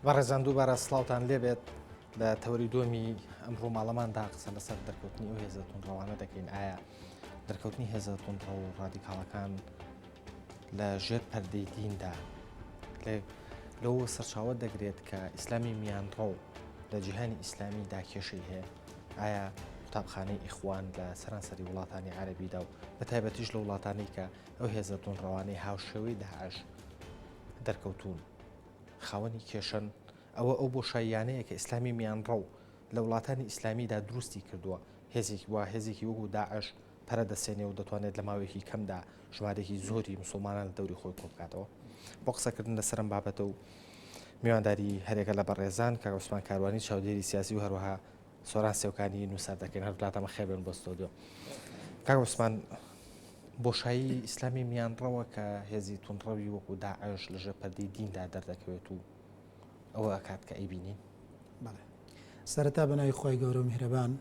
بەڕێزان دووبارە سڵاوتان لێبێت لە تەوەری دووەمی ئەم ڕووماڵەماندا قسە لەسەر دەرکەوتنی ئەو هێزە توندڕەوانە دەکەین ئایا دەرکەوتنی هێزە توندڕەو و ڕادیکاڵەکان لە ژێر پەردەی دیندا لەو سەرچاوە دەگرێت کە ئیسلامی میانڕەو لە جیهانی ئیسلامیدا کێشەی هەیە ئایا قوتابخانەی ئیخوان لە سەرانسەری وڵاتانی عەربیدا و بە تایبەتیش لە وڵاتانی کە ئەو هێزە توندڕەوانەی هاوشێوەی داعش دەرکەوتوون خاوەنی کێشەن، ئەوە ئەو بۆشاییانەیە کە ئیسلامی میانڕەو لە وڵاتانی ئیسلامیدا دروستی کردووە، هێزێکی وا هێزێکی وەکو داعش پەرە دەسێنێ و دەتوانێت لە ماوەیەکی کەمدا ژمارەیەکی زۆری مسوڵمانان لە دەوری خۆی کۆبکاتەوە. بۆ قسەکردن لەسەر ئەم بابەتە و میوانداری هەرێکە لە بەڕێزان کاک عوسمان کاروانی چاودێری سیاسی و هەروەها سۆران سێوکانی نووسەر دەکەین هەردوولاتان بەخێر بێن بۆ ستۆدیۆ. کاک عوسمان بۆشایی ئیسلامی میانڕەوە کە هێزی توندڕەوی وەکو داعش لە ژێر پەردەی دیندا دەردەکەوێت و ئەوە ئەکات کە ئەیبینین. بەڵێ سەرەتا بە ناوی خوای گەورە و میهرەبان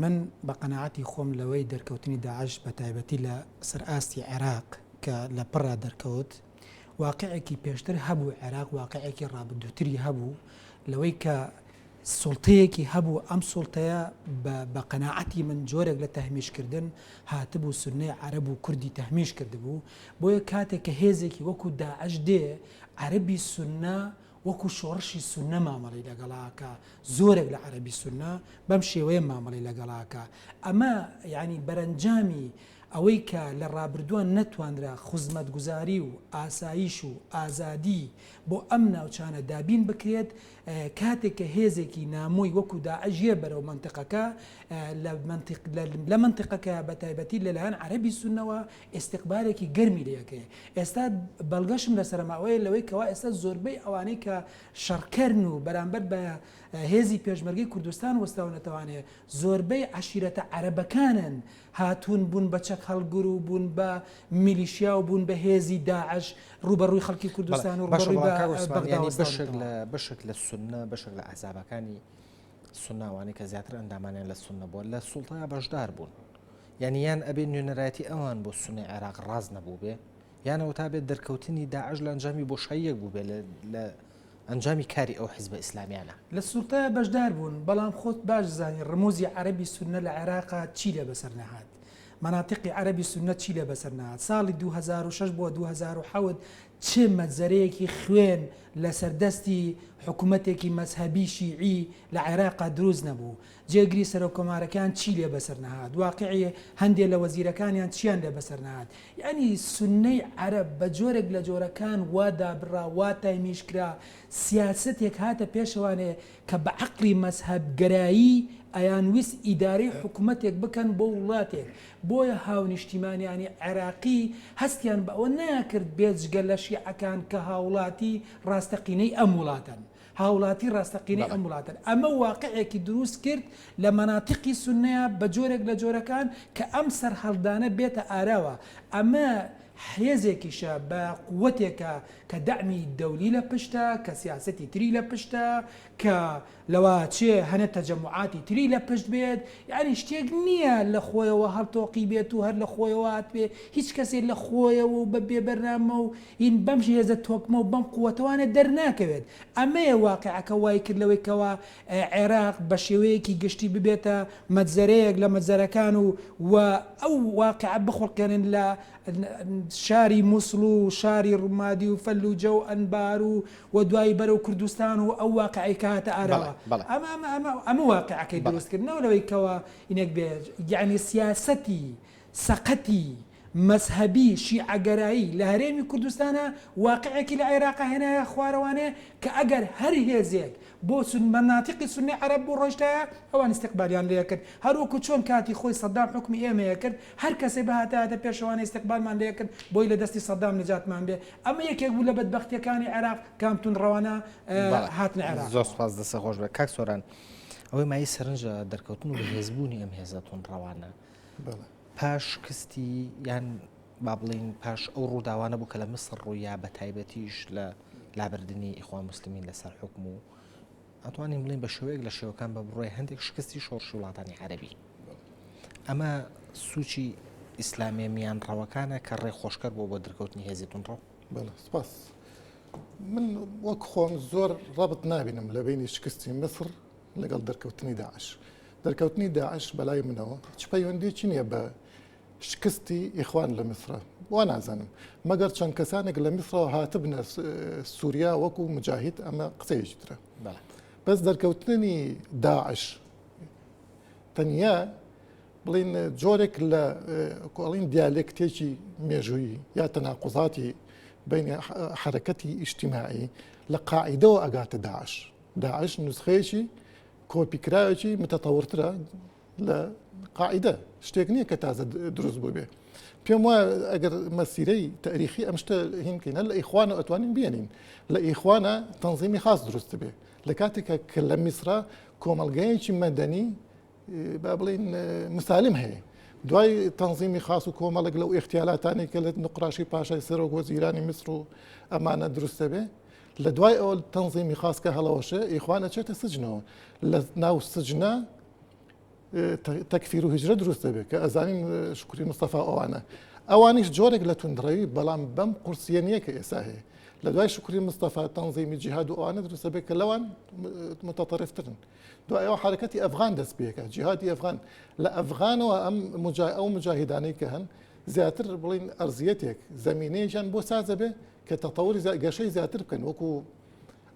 من بە قەناعەتی خۆم لەوەی دەرکەوتنی داعش بە تایبەتی لە سەر ئاستی عێراق کە لە پڕا دەرکەوت واقعێکی پێشتر هەبوو عێراق واقعێکی ڕابردووتری هەبوو لەوەی کە سوڵتەیەکی هەبوو، ئەم سوڵتەیە بە بە قەناعەتی من جۆرێک لە تەهمیشکردن هاتبوو سوننەی عەرەب و کوردی تەهمیش کردبوو، بۆیە کاتێک کە هێزێکی وەکو داعش دێ عەرەبی سوننە وەکو شۆڕشی سوننە مامەڵەی لەگەڵا ئەکا، زۆرێک لە عەرەبی سوننە بەم شێوەیە مامەڵەی لەگەڵا ئەکا، ئەمە یانی بەرەنجامی ئەوەی کە لە ڕابردووە نەتوانرا خزمەتگوزاری و ئاسایش و ئازادی بۆ ئەم ناوچانە دابین بکرێت، کاتێک کە هێزێکی نامۆی وەکو داعش یە بەرەو مەنتقەکە لە مەنتقەکە بە تایبەتی لەلایەن عەرەبی سوننەوە ئیستیقبالێکی گەرمی لێ ئەکرێ. ئێستا بەڵگەشم لەسەرم ئەوەیە لەوەی کەوا ئێستا زۆربەی ئەوانەی کە شەڕکەرن و بەرامبەر بە هێزی پێشمەرگەی کوردستان وەستاونەتەوانێ زۆربەی عەشیرەتە عەرەبەکانن هاتوون بوون بە چەک هەڵگر و بوون بە میلیشیا و بوون بە هێزی داعش ڕووبەڕووی خەڵکی کوردستان و باشە ڕووبەڕووی بەڵام بە کاک عوسمان بەغدا یانی بەشێک وەستاونەتەوە. لە بەشێک لە سوننە بەشێک لە ئەحزابەکانی سوننە ئەوانەی کە زیاتر ئەندامانیان لە سوننە بووە لە سوڵتەیا بەشدار بوون یانی یان ئەبێ نوێنەرایەتی ئەوان بۆ سوننەی عێراق ڕاست نەبووبێ یان ئەوەتا بێت دەرکەوتنی داعش لە ئەنجامی بۆشاییەک بووبێ لە لە ئەنجامی کاری ئەو حیزبە ئیسلامیانە. لە سوڵتەیا بەشدار بوون، بەڵام خۆت باش دەزانی ڕموزی عەرەبی سوننە لە عێراقا چی لێ بەسەر نەهات. مەناتیقی عەرەبی سوننە چی لێ بەسەر نەهات. ساڵی 2006 بۆ 2007 چ مەجزەرەیەکی خوێن لەسەر دەستی حکومەتێکی مەزهەبی شیعی لە عێراقا دروست نەبوو. جێگری سەرۆککۆمارەکەیان چی لێ بەسەر نەهات، واقیعی هەندێ لە وەزیرەکانیان چیان لێ بەسەر نەهات، یەعنی سوننەی عەرەب بە جۆرێک لە جۆرەکان وا دابڕا، وا تایمیش کرا، سیاسەتێک هاتە پێشەوانێ کە بە عەقڵی مەزهەبگەرایی ئەیانویست ئیدارەی حکومەتێک بکەن بۆ وڵاتێک، بۆیە هاونیشتیمانیانی عێراقی هەستیان بە ئەوە نەکرد بێجگە لە شیعەکان کە هاوڵاتی ڕاستەقینەی ئەم وڵاتەن. هاوڵاتی ڕاستەقینەی ئەم وڵاتەن. ئەمە واقعێکی دروست کرد لە مەناتیقی سوننەیا بە جۆرێک لە جۆرەکان کە ئەم سەرهەڵدانە بێتە ئاراوە. ئەمە هێزێکیشە بە قوەتێکە کە دەعمی دەولی لە پشتە، کە سیاسەتی تری لە پشتە، کە لەواچێ هەنێ تەجەموعاتی تری لە پشت بێت. یانی شتێک نییە لە خۆیەوە هەڵتۆقی بێت و هەر لە خۆیەوە هاتبێ. هیچ کەسێ لە خۆیەوە و بە بێ بەرنامە و هین بەم هێزە تۆکمە و بەم قوەتەوانە دەرناکەوێت. ئەمەیە واقیعەکە وای کرد لەوەی کەوا عێراق بە شێوەیەکی گشتی ببێتە مەجزەرەیەک لە مەجزەرەکان و و ئەو واقیعە بخوڵقێنن لە شاری موسڵ و شاری ڕومادی و فەلوجە و ئەنبار و و دوایی بەرەو کوردستان و ئەو واقیعەی کە هاتە ئاراوە. ئەمە ئەمە ئەمە ئەمە واقیعەکەی دروست کرد نەوە لەوەی کەوا ئینێک بێ یەعنی سیاسەتی سەقەتی مەزهەبی شیعەگەرایی لە هەرێمی کوردستانا واقعێکی لە عێراقا هێنایە خوارەوانێ کە ئەگەر هەر هێزێک بۆ سون مەناتیقی سوننەی عەرەب بوو ڕۆیشتایە ئەوان ئیستیقبالیان لێ ئەکرد هەر وەکو چۆن کاتی خۆی سەدام حوکمی ئێمەی ئەکرد هەر کەسێ بهاتایەتە پێشەوانێ ئیستیقبالمان لێ ئەکرد بۆی لە دەستی سەدام نەجاتمان بێ ئەمە یەکێک بوو لە بەدبەختیەکانی عێراق کە ئەم توندڕەوانە بەڵێ هاتنە زۆر عێراقەوە. سوپاس دەستت خۆش بێت کاک سۆران ئەوەی مایەی سەرنجە دەرکەوتن و بەهێزبوونی ئەم هێزە توندڕەوانە بەڵێ. پاش شکستی یان با بڵێین پاش ئەو ڕووداوانە بوو کە لە میسر ڕوویا بە تایبەتیش لە لابردنی ئیخوان موسلمین لەسەر حوکم و ئەتوانین بڵێین بە شێوەیەک لە شێوەکان بە بڕوای هەندێک شکستی شۆڕشی وڵاتانی عەرەبی ئەمە سوچی ئیسلامیە میان ڕەوەکانە کە ڕێ خۆشکەر بووە بۆ دەرکەوتنی هێزی توندڕەو. بەڵێ سپاس. من وەک خۆم زۆر ڕەبت نابینم لە بینی شکستی میسر لەگەڵ دەرکەوتنی داعش. دەرکەوتنی داعش بەلای منەوە چ پەیوەندیی نییە بە شکستی ئیخوان لە میسرە وا نازانم مەگەر چەند کەسانێک لە میسرەوە هاتبنە سووریا وەکو مجاهید ئەمە قسەیەکی ترە بەس دەرکەوتنی داعش تەنیا بڵین جۆرێک لە کۆڵین دیالێکتێکی مێژوویی یا تەناقوزاتی بین حرەکەتی ئیجتیماعی لە قاعیدەوە ئەگاتە داعش داعش نسخەیەکی کۆپیکراوێکی متەتەورترە لە قاعیدە شتێک نییە کە تازە دروست بوو بێ پێم وایە ئەگەر مەسیرەی تاریخی ئەم شتە هین بکەین هەر لە ئیخوانە ئەتوانین بێنین لە ئیخوانە تەنزیمی خاص دروست بێ لە کاتێکە کە لە میسرا کۆمەڵگەیەکی مەدەنی با بڵین مسالم هەیە دوای تەنزیمی خاص و کۆمەڵێک لەو اختیالاتانی کە لە نقراشی پاشای سەرۆک وەزیرانی میسر و ئەمانە دروستە بێ لە دوای ئەوە تەنزیمی خاص کە هەڵەوەشێ ئیخوان ئەچێتە سجنەوە لە ناو سجنە تەکفیر و هجرە دروست دەبێت کە ئەزانین شکری مستەفا ئەوانە ئەوانیش جۆرێک لە توندڕەوی بەڵام بەم قورسیە نییە کە ئێستا هەیە لە دوای شکری مستەفا تەنزیمی جیهاد و ئەوانە دروست دەبێت کە لەوان متەطەرفترن دوای ئەوە حرەکەتی ئەفغان دەست پێکە جیهادی ئەفغان لە ئەفغانەوە ئەم ئەو مجاهیدانەی کە هەن زیاتر بڵین ئەرزیەتێک زمینەیەکیان بۆ سازە بێ کە تەتەوری گەشەی زیاتر بکەن وەکو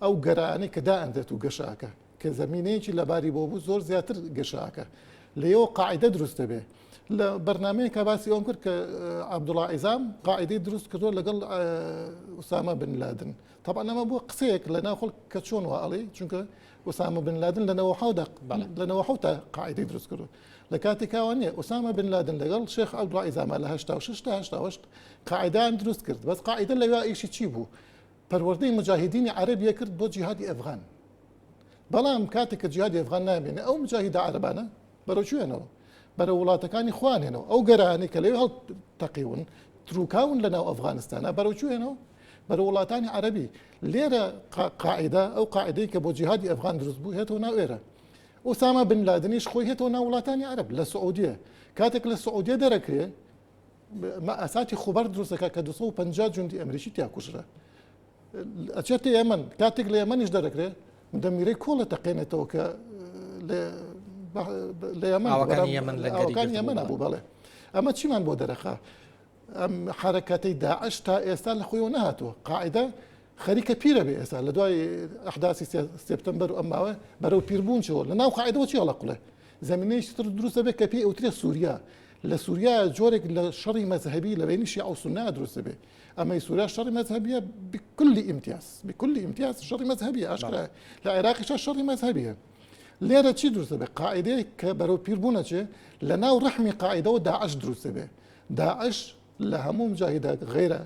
ئەو گەرانەی کە دائەندێت و گەشەکە کە زەمینەیەکی لەباری بۆ بوو زۆر زیاتر گەشەکە لەیەوە قاعدە دروست دەبێ لە بەرنمەیەکە باسی ئەوم کرد کە عەبدوڵا عیزام قاعدەی دروست کردووە لەگەڵ ئوسامە بن لادن طبعا ئەمە بووە قسەیەک لە ناو خەڵک کە چۆن وا ئەڵێ چونکە ئوسامە بن لادن لە نەوەحەودا لە نەوەحەوتا قاعدەی دروست کردووە لە کاتێکاوە نییە ئوسامە بن لادن لەگەڵ شێخ عەبدوڵا عیزامە لە 86 تا 88 قاعدان دروست کرد بەس قاعدە لەویا ئیشی چی بوو پەروەردەی مجاهیدینی عەرەبیە کرد بۆ جیهادی ئەفغان بەڵام کاتێک کە جیهادی ئەفغان نامێنێ ئەو مجاهیدە عەرەبانە بەرەو کوێنەوە بەرەو وڵاتەکانی خوانێنەوە ئەو گەرانەی کە لەوێ هەڵتەقیون تروکاون لە ناو ئەفغانستانە بەرەو کوێنەوە بەرەو وڵاتانی عەرەبی لێرە قاعدە ئەو قاعدەی کە بۆ جیهادی ئەفغان دروست بوو هێتەوە ناو ئێرە ئوسامە بن لادنیش خۆی هێتەوە ناو وڵاتانی عەرەب لە سعودیە کاتێک لە سعودیە دەرەکرێ مەئاساتی خوبەر دروست دەکات کە 250 جوندی ئەمریکی تیا کوژرا ئەچێتە یەمەن کاتێک لە یەمەنیش دەرەکرێ دەمیرەی کۆڵە تەقێنێتەوە کە لە یەمەن ئاوەکانی یەمەن بوو بەڵێ ئەمە چیمان بۆ دەرەخا ئەم حرەکەتەی داعش تا ئێستا لە خۆیەوە نهاتووە قاعدە خەریکە پیرە بێ ئێستا لە دوای ئەحداسی سێپتەمبەر و ئەم ماوە بەرەو پیربوون چەوە لە ناو قاعدەوە چی هەڵەقوڵێ زمینەیەکی تر دروست دەبێت کە پێی ئەوترێ سووریا لە سووریا جۆرێک لە شەڕی مەزهەبی لە بەینی شیعە و سوننە دروست دەبێت ئەمەی سووریا شەڕی مەزهەبیە بكل امتیاز بكل امتیاز شەڕی مەزهەبیە ئاشکرایە لە عێراقیشا شەڕی مەزهەبیە لێرە چی دروست دەبێت قاعدەیەک کە بەرەو پیربوون ئەچێ لە ناو ڕەحمی قاعدەوە داعش دروست دەبێت داعش لە هەموو مجاهیدە غەیرە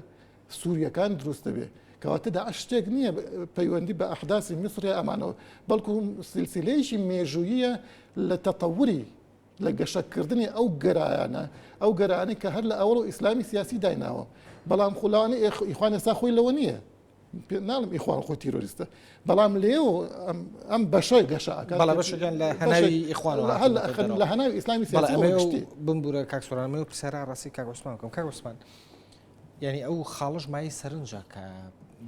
سووریەکان دروست دەبێت کەواتە داعش شتێک نییە پەیوەندی بە ئەحداسی میسر یا ئەمانەوە بەڵکو سلسلەیەکی مێژوویە لە تەتەوری لە گەشەکردنی ئەو گەرایانە ئەو گەرانەی کە هەر لە ئەوەڵ و ئیسلامی سیاسی دایناوە بەڵام خولانی ئیخوان ئێستا خۆی لەوە نییە ناڵم ئیخوان خۆی تیرۆریستە بەڵام لێو ئەم بەشە گەشە ئەکات بەڵام بەشێکیان لە هەناوی ئیخوان لە هەناوی ئیسلامی سیاسی بمبورە کاک سۆران من پرسیارە ڕاستی کاک عوسمان بکەم کاک عوسمان یعنی ئەو خاڵش مای سەرنجە کە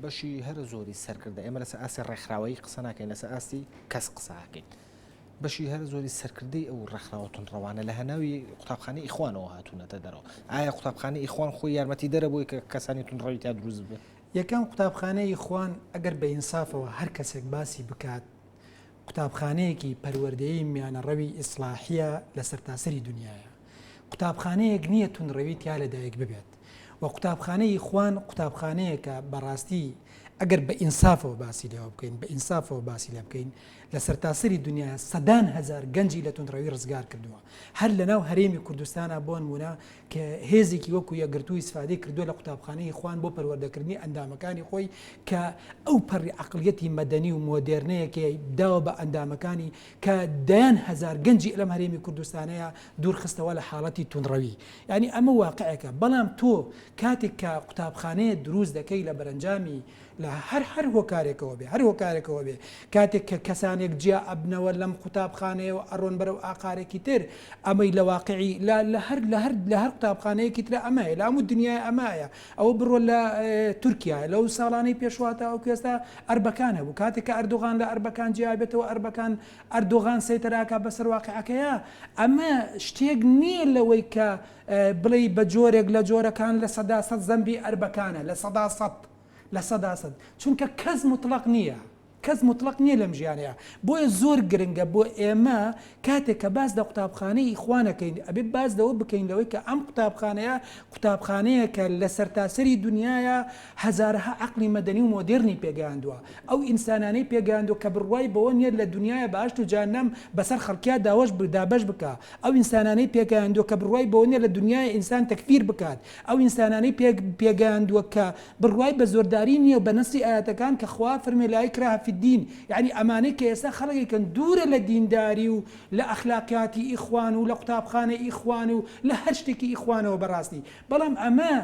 بەشی هەرە زۆری سەرکردە ئێمە لەسەر ئاستی ڕێکخراوەیی قسە ناکەین لەسەر ئاستی کەس قسەکەین بەشی هەرە زۆری سەرکردەی ئەو ڕێکخراوە توندڕەوانە لە هەناوی قوتابخانەی ئیخوانەوە هاتوونەتە دەرەوە. ئایا قوتابخانەی ئیخوان خۆی یارمەتیدەرە بۆی کە کەسانی توندڕەوی تیا دروست ببێت؟ یەکەم، قوتابخانەی ئیخوان ئەگەر بە ئینسافەوە هەر کەسێک باسی بکات، قوتابخانەیەکی پەروەردەیی میانەڕەوی ئیسڵاحییە لە سەرتاسەری دونیایە. قوتابخانەیەک نییە توندڕەوی تیا لەدایک ببێت. و قوتابخانەی ئیخوان قوتابخانەیەکە بەڕاستی ئەگەر بە ئینسافەوە باسی لێوە بکەین، بە ئینسافەوە باسی لێ بکەین، لە سەرتاسەری دونیا سەدان هەزار گەنجی لە توندڕەوی ڕزگار کردووە. هەر لەناو هەرێمی کوردستانا بۆنموونە کە هێزێکی وەکو یەکگرتوو ئیسفادەی کردووە لە قوتابخانەی ئیخوان بۆ پەروەردەکردنی ئەندامەکانی خۆی کە ئەو پەڕی عەقڵیەتی مەدەنی و مۆدێرنەیەکەی داوە بە ئەندامەکانی کە دەیان هەزار گەنجی لەم هەرێمی کوردستانەیە دوورخستەوە لە حاڵەتی توندڕەوی. یانی ئەمە واقعێکە. بەڵام تۆ کاتێک کە قوتابخانەیە دروست دەکەی لە بەرەنجامی. لە هەر هەر هۆکارێکەوە بێ هەر هۆکارێکەوە بێ کاتێک کە کەسانێک جیا ئەبنەوە لەم قوتابخانەیەوە ئەڕۆن بەرەو ئاقارێکی تر ئەمەی لە واقعی لە لە هەر لە هەر لە هەر قوتابخانەیەکی ترە ئەمەیە لە هەموو دنیای ئەمایە ئەوە بڕۆ لە تورکیا لەو ساڵانەی پێشواتە ئەو کوێستا ئەربەکان هەبوو کاتێک کە ئەردۆغان لە ئەربەکان جیا بێتەوە ئەربەکان ئەردۆغان سەیتەراکا بەسەر واقعەکەیا ئەمە شتێک نییە لەوەی کە بڵێی بە جۆرێک لە جۆرەکان 100% زەمبی ئەربەکانە 100% 100% چونکە کەس مطلق نییە کەس مطلق نییە لەم ژیانەیە بۆیە زۆر گرنگە بۆ ئێمە کاتێک کە باس لە قوتابخانەی ئیخوانەکەین ئەبێ باس لەوە بکەین لەوەی کە ئەم قوتابخانەیە قوتابخانەیەکە لە سەرتاسەری دنیایا هەزارەها عەقڵی مەدەنی و مۆدێرنی پێگەیاندووە، ئەو ئینسانانەی پێگەیاندووە کە بڕوای بەوە نییە لە دنیایا بەهەشت و جەهەنەم بەسەر خەڵکیا داوەش دابەش بکا، ئەو ئینسانانەی پێگەیاندووە کە بڕوای بەوە نییە لە دنیایا ئینسان تەکفیر بکات، ئەو ئینسانانەی پێ پێگەیاندووە کە بڕوای بە زۆرداری نییە و بە نەسی ئایەتەکان کە خوا فەرمی لا اکراه فی الدین، یەعنی ئەمانەی کە ئێستا خەڵک ئەیکەن دوورە لە دینداری و لە ئەخلاقیاتی ئیخوان و لە قوتابخانەی ئیخوان و لە هەر شتێکی ئیخوانەوە بەڕاستی بەڵام ئەمە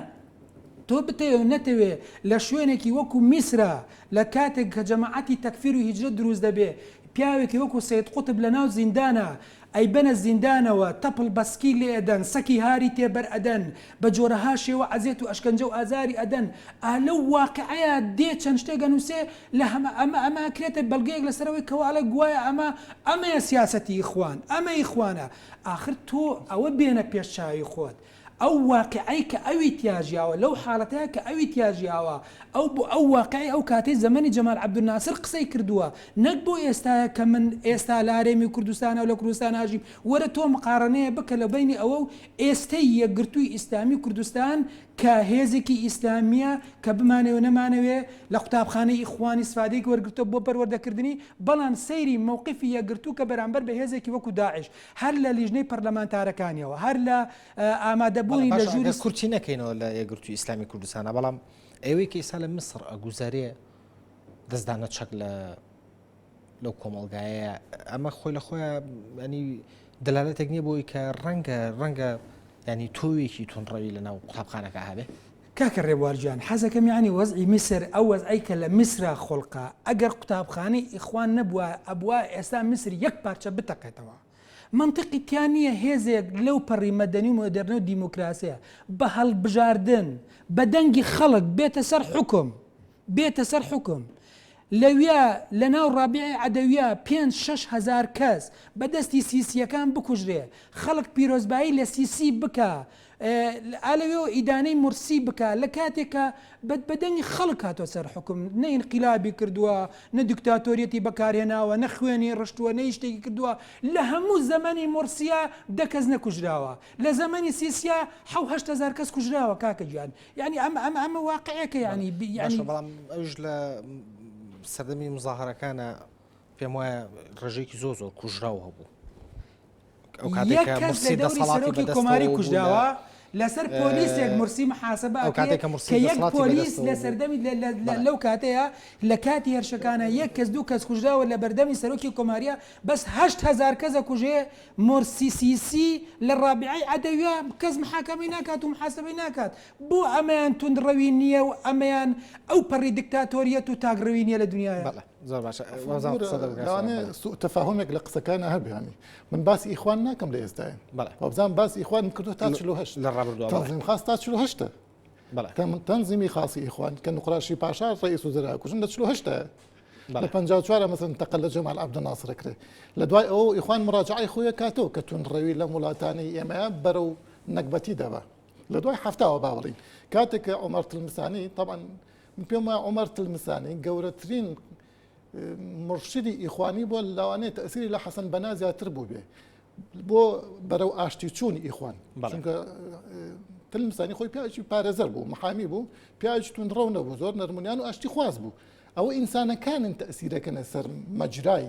تۆ بتەوێ و نەتەوێ لە شوێنێکی وەکو میسرا لە کاتێک کە جەماعەتی تەکفیر و هیجرە دروست دەبێ پیاوێکی وەکو سەید قوتب لە ناو زیندانا ئەیبەنە زیندانەوە تەپڵ بەسکی لێ ئەدەن سەکی هاری تێ بەر ئەدەن بە جۆرەها شێوە عەزێت و ئەشکەنجە و ئازاری ئەدەن ئا لەو واقعەیا دێ چەند شتێک ئەنوسێ لە هەمە ئەمە ئەمە ئەکرێتە بەڵگەیەک لەسەر ئەوەی کەوا ئەڵێ گوایە ئەمە ئەمەیە سیاسەتی ئیخوان ئەمە ئیخوانە ئاخر تۆ ئەوە بێنە پێش چاوی خۆت ئەو واقیعەی کە ئەوی تیا ژیاوە، لەو حاڵەتەیا کە ئەوی تیا ژیاوە، ئەو بۆ ئەو واقیعەی ئەو کاتەی زەمەنی جەمال عەبدولناسر قسەی کردووە، نەک بۆ ئێستایە کە من ئێستا لە هەرێمی کوردستانا و لە کوردستان ئاژیم، وەرە تۆ مقارەنەیە بکە لە بەینی ئەوە و ئێستەی یەکگرتووی ئیسلامی کوردستان کە هێزێکی ئیسلامییە کە بمانەوێ نەمانەوێ لە قوتابخانەی ئیخوان ئیسفادەیەکی وەرگرتووە بۆ پەروەردەکردنی، بەڵام سەیری مەوقیفی یەکگرتوو کە بەرامبەر بە هێزێکی وەکو داعش هەر لە لیژنەی پەرلەمانتارەکانیەوە هەر لە ئامادەبوونی لە ژووری کورتی نەکەینەوە لە یەکگرتووی ئیسلامی کوردستانە بەڵام ئەوەی کە ئێستا لە میسر ئەگوزارێ دەستدانە چەک لە لەو کۆمەڵگایە ئەمە خۆی لە خۆیان ینی دەلالەتێک نییە بۆی کە ڕەنگە ڕەنگە ینی تۆوێکی تونڕەوی لە ناو قوتابخانەکە هەبێ کاکە ڕێبوار گیان حەزەکەم یانی وەزعی میسر ئەو وەزعەی کە لە میسرا خوڵقا ئەگەر قوتابخانەی ئیخوان نەبوایە ئەبوایە ئێستا میسر یەک پارچە بتەقێتەوە مەنتقی تیا نییە هێزێک لەو پەڕی مەدەنی و مۆدێرنە و دیموکراسیە بە هەڵبژاردن بە دەنگی خەڵک بێتە سەر حوکم بێتە سەر حوکم لەویا لە ناو ڕابیعی عەدەویە پێنج شەش هەزار کەس بە دەستی سیسیەکان بکوژرێ خەڵک پیرۆزبایی لە سیسی بکا ئا لەوێوە ئیدانەی مورسی بکا لە کاتێکا بە بە دەنگی خەڵک هاتوە سەر حوکم نە ئینقیلابی کردووە نە دیکتاتۆریەتی بەکارهێناوە نە خوێنی ڕشتووە نە هیچ شتێکی کردووە لە هەموو زەمەنی مورسیا دە کەس نەکوژراوە لە زەمەنی سیسیا حەو 8000 کەس کوژراوە کاکە گیان یعنی ئەمە ئەمە ئەمە واقعێکە یعنی یعنی بەڵام ئەوش لە سەردەمی مزاهرەکانە پێم وایە ڕێژەیەکی زۆر زۆر کوژراو هەبوو ئەو کاتێک کە مورسی دەسەڵاتی بەدەستەوە کۆماری کوژراوە لەسەر پۆلیسێک مورسی محاسبە ئەو کاتێک کە مورسی کە یەک پۆلیس لە سەردەمی لەو کاتەیە لە کاتی هێرشەکانە یەک کەس دوو کەس کوژراوە لە بەردەمی سەرۆکی کۆماریە بەس 8000 کەس ئەکوژێ مورسی سیسی لە ڕابیعەی عەدەویە کەس محاکەمەی ناکات و محاسبەی ناکات بۆ ئەمەیان توندڕەوی نییە و ئەمەیان ئەو پەڕی دکتاتۆریەت و تاکڕەوی نییە لە دنیایا. بەڵێ زۆر باشە وابزانم قسە دەبکات لەوانەیە سوء تەفاهومێک لە قسەکانە هەبێ یانی من باسی ئیخوان ناکەم لە ئێستاە بەڵێ وابزانم باسی ئیخوانم کردو تا 48 لە ڕابردووە بەڵێ. تەنزیم خاص تا 48 بەڵێ تەنزیمی خاصی ئیخوان کە نوقراشی پاشا ڕئیس وزرا کوژن لە 48 بەڵێ. لە 54 مەسەن تەقە لە جەمال عەبدولناسر کرێ لە دوای ئەوە ئیخوان مراجعەی خۆی کاتەوە کە توندڕەوی لەم وڵاتانەی ئێمەیە بەرەو نەگبەتی دەبا لە دوای حەفتاوە با بڵین کاتێک کە عومەر تلمسانی طبعا من پێم وایە عومەر تلمسانی گەورەترین مرشدی ئیخوانی بۆ لەوانەیە تەسیری لە حەسەن بەنا زیاتر بوو بێ بۆ بەرەو ئاشتی چوون ئیخوان چونکە تلمسانی خۆی پیاوێکی پارێزەر بوو محامی بوو پیاوێکی توندڕەو نەبوو زۆر نەرمونیان و ئاشتی خواز بوو ئەوە ئینسانەکانن تەسیرەکەنە سەر مەجرای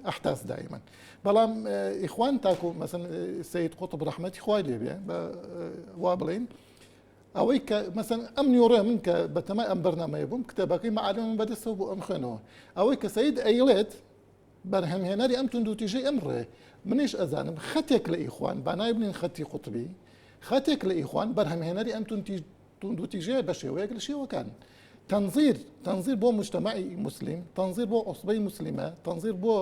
ئەحداث دائما بەڵام ئیخوان تاکو مەسن سید قوتب ڕەحمەتی خوای لێبێ وا بڵین ئەوەی کە مەسەن ئەم نیۆڕێ من کە بەتەمای ئەم بەرنمەیە بووم کتێبەکەی معالم بەدەستەوە بۆ ئەم خوێنەوە ئەوەی کە سید ئەیڵێت بەرهەمهێنەری ئەم توندوتیژەی ئەم ڕێ منیش ئەزانم خەتێک لە ئیخوان بانای بنین خەتی قوتبی خەتێک لە ئیخوان بەرهەمهێنەری ئەم توندوتیژەیە بە شێوەیەک لە شێوەکان. تەنزیر تەنزیر بۆ مجتەمەعی موسلیم، تەنزیر بۆ عوسبەی موسلیمە، تەنزیر بۆ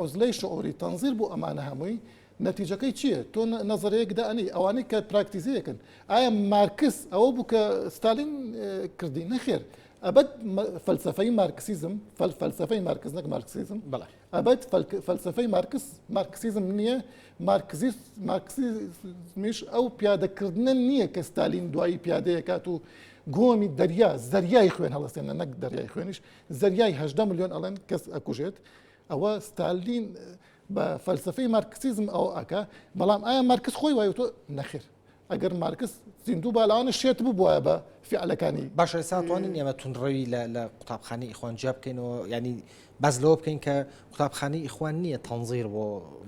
عوزلەی شعوری، تەنزیر بۆ ئەمانە هەمووی نەتیجەکەی چییە؟ تۆ نەزەرەیەک دائەنێی ئەوانەی کە پراکتیزەیەکن ئایا مارکس ئەوە بوو کە ستالین کردی؟ نەخێر ئەبەد فەلسەفەی مارکسیزم فەلسەفەی مارکس نەک مارکسیزم بەڵێ ئەبەد فەلسەفەی مارکس مارکسیزم نییە مارکسیزمیش ئەو پیادەکردنە نییە کە ستالین دوایی پیادەیەکات و گۆمی دەریا زەریای خوێن هەڵەسێنە نەک دەریای خوێنیش زەریای هەدە میلیۆن ئەڵێن کەس ئەکوژێت ئەوە ستالین بە فەلسفەی مارکسیزم ئەو ئەکا بەڵام ئایا مارکس خۆی وای تۆ نەخێر ئەگەر مارکس زیندوو با لەوانە شێت ببوایە بە فیعلەکانی. باشە ئێستا توانین ئێمە توندڕەوی لە لە قوتابخانەی ئیخوان جیا بکەینەوە یانی باس لەوە بکەین کە قوتابخانەی ئیخوان نییە تەنزیر بۆ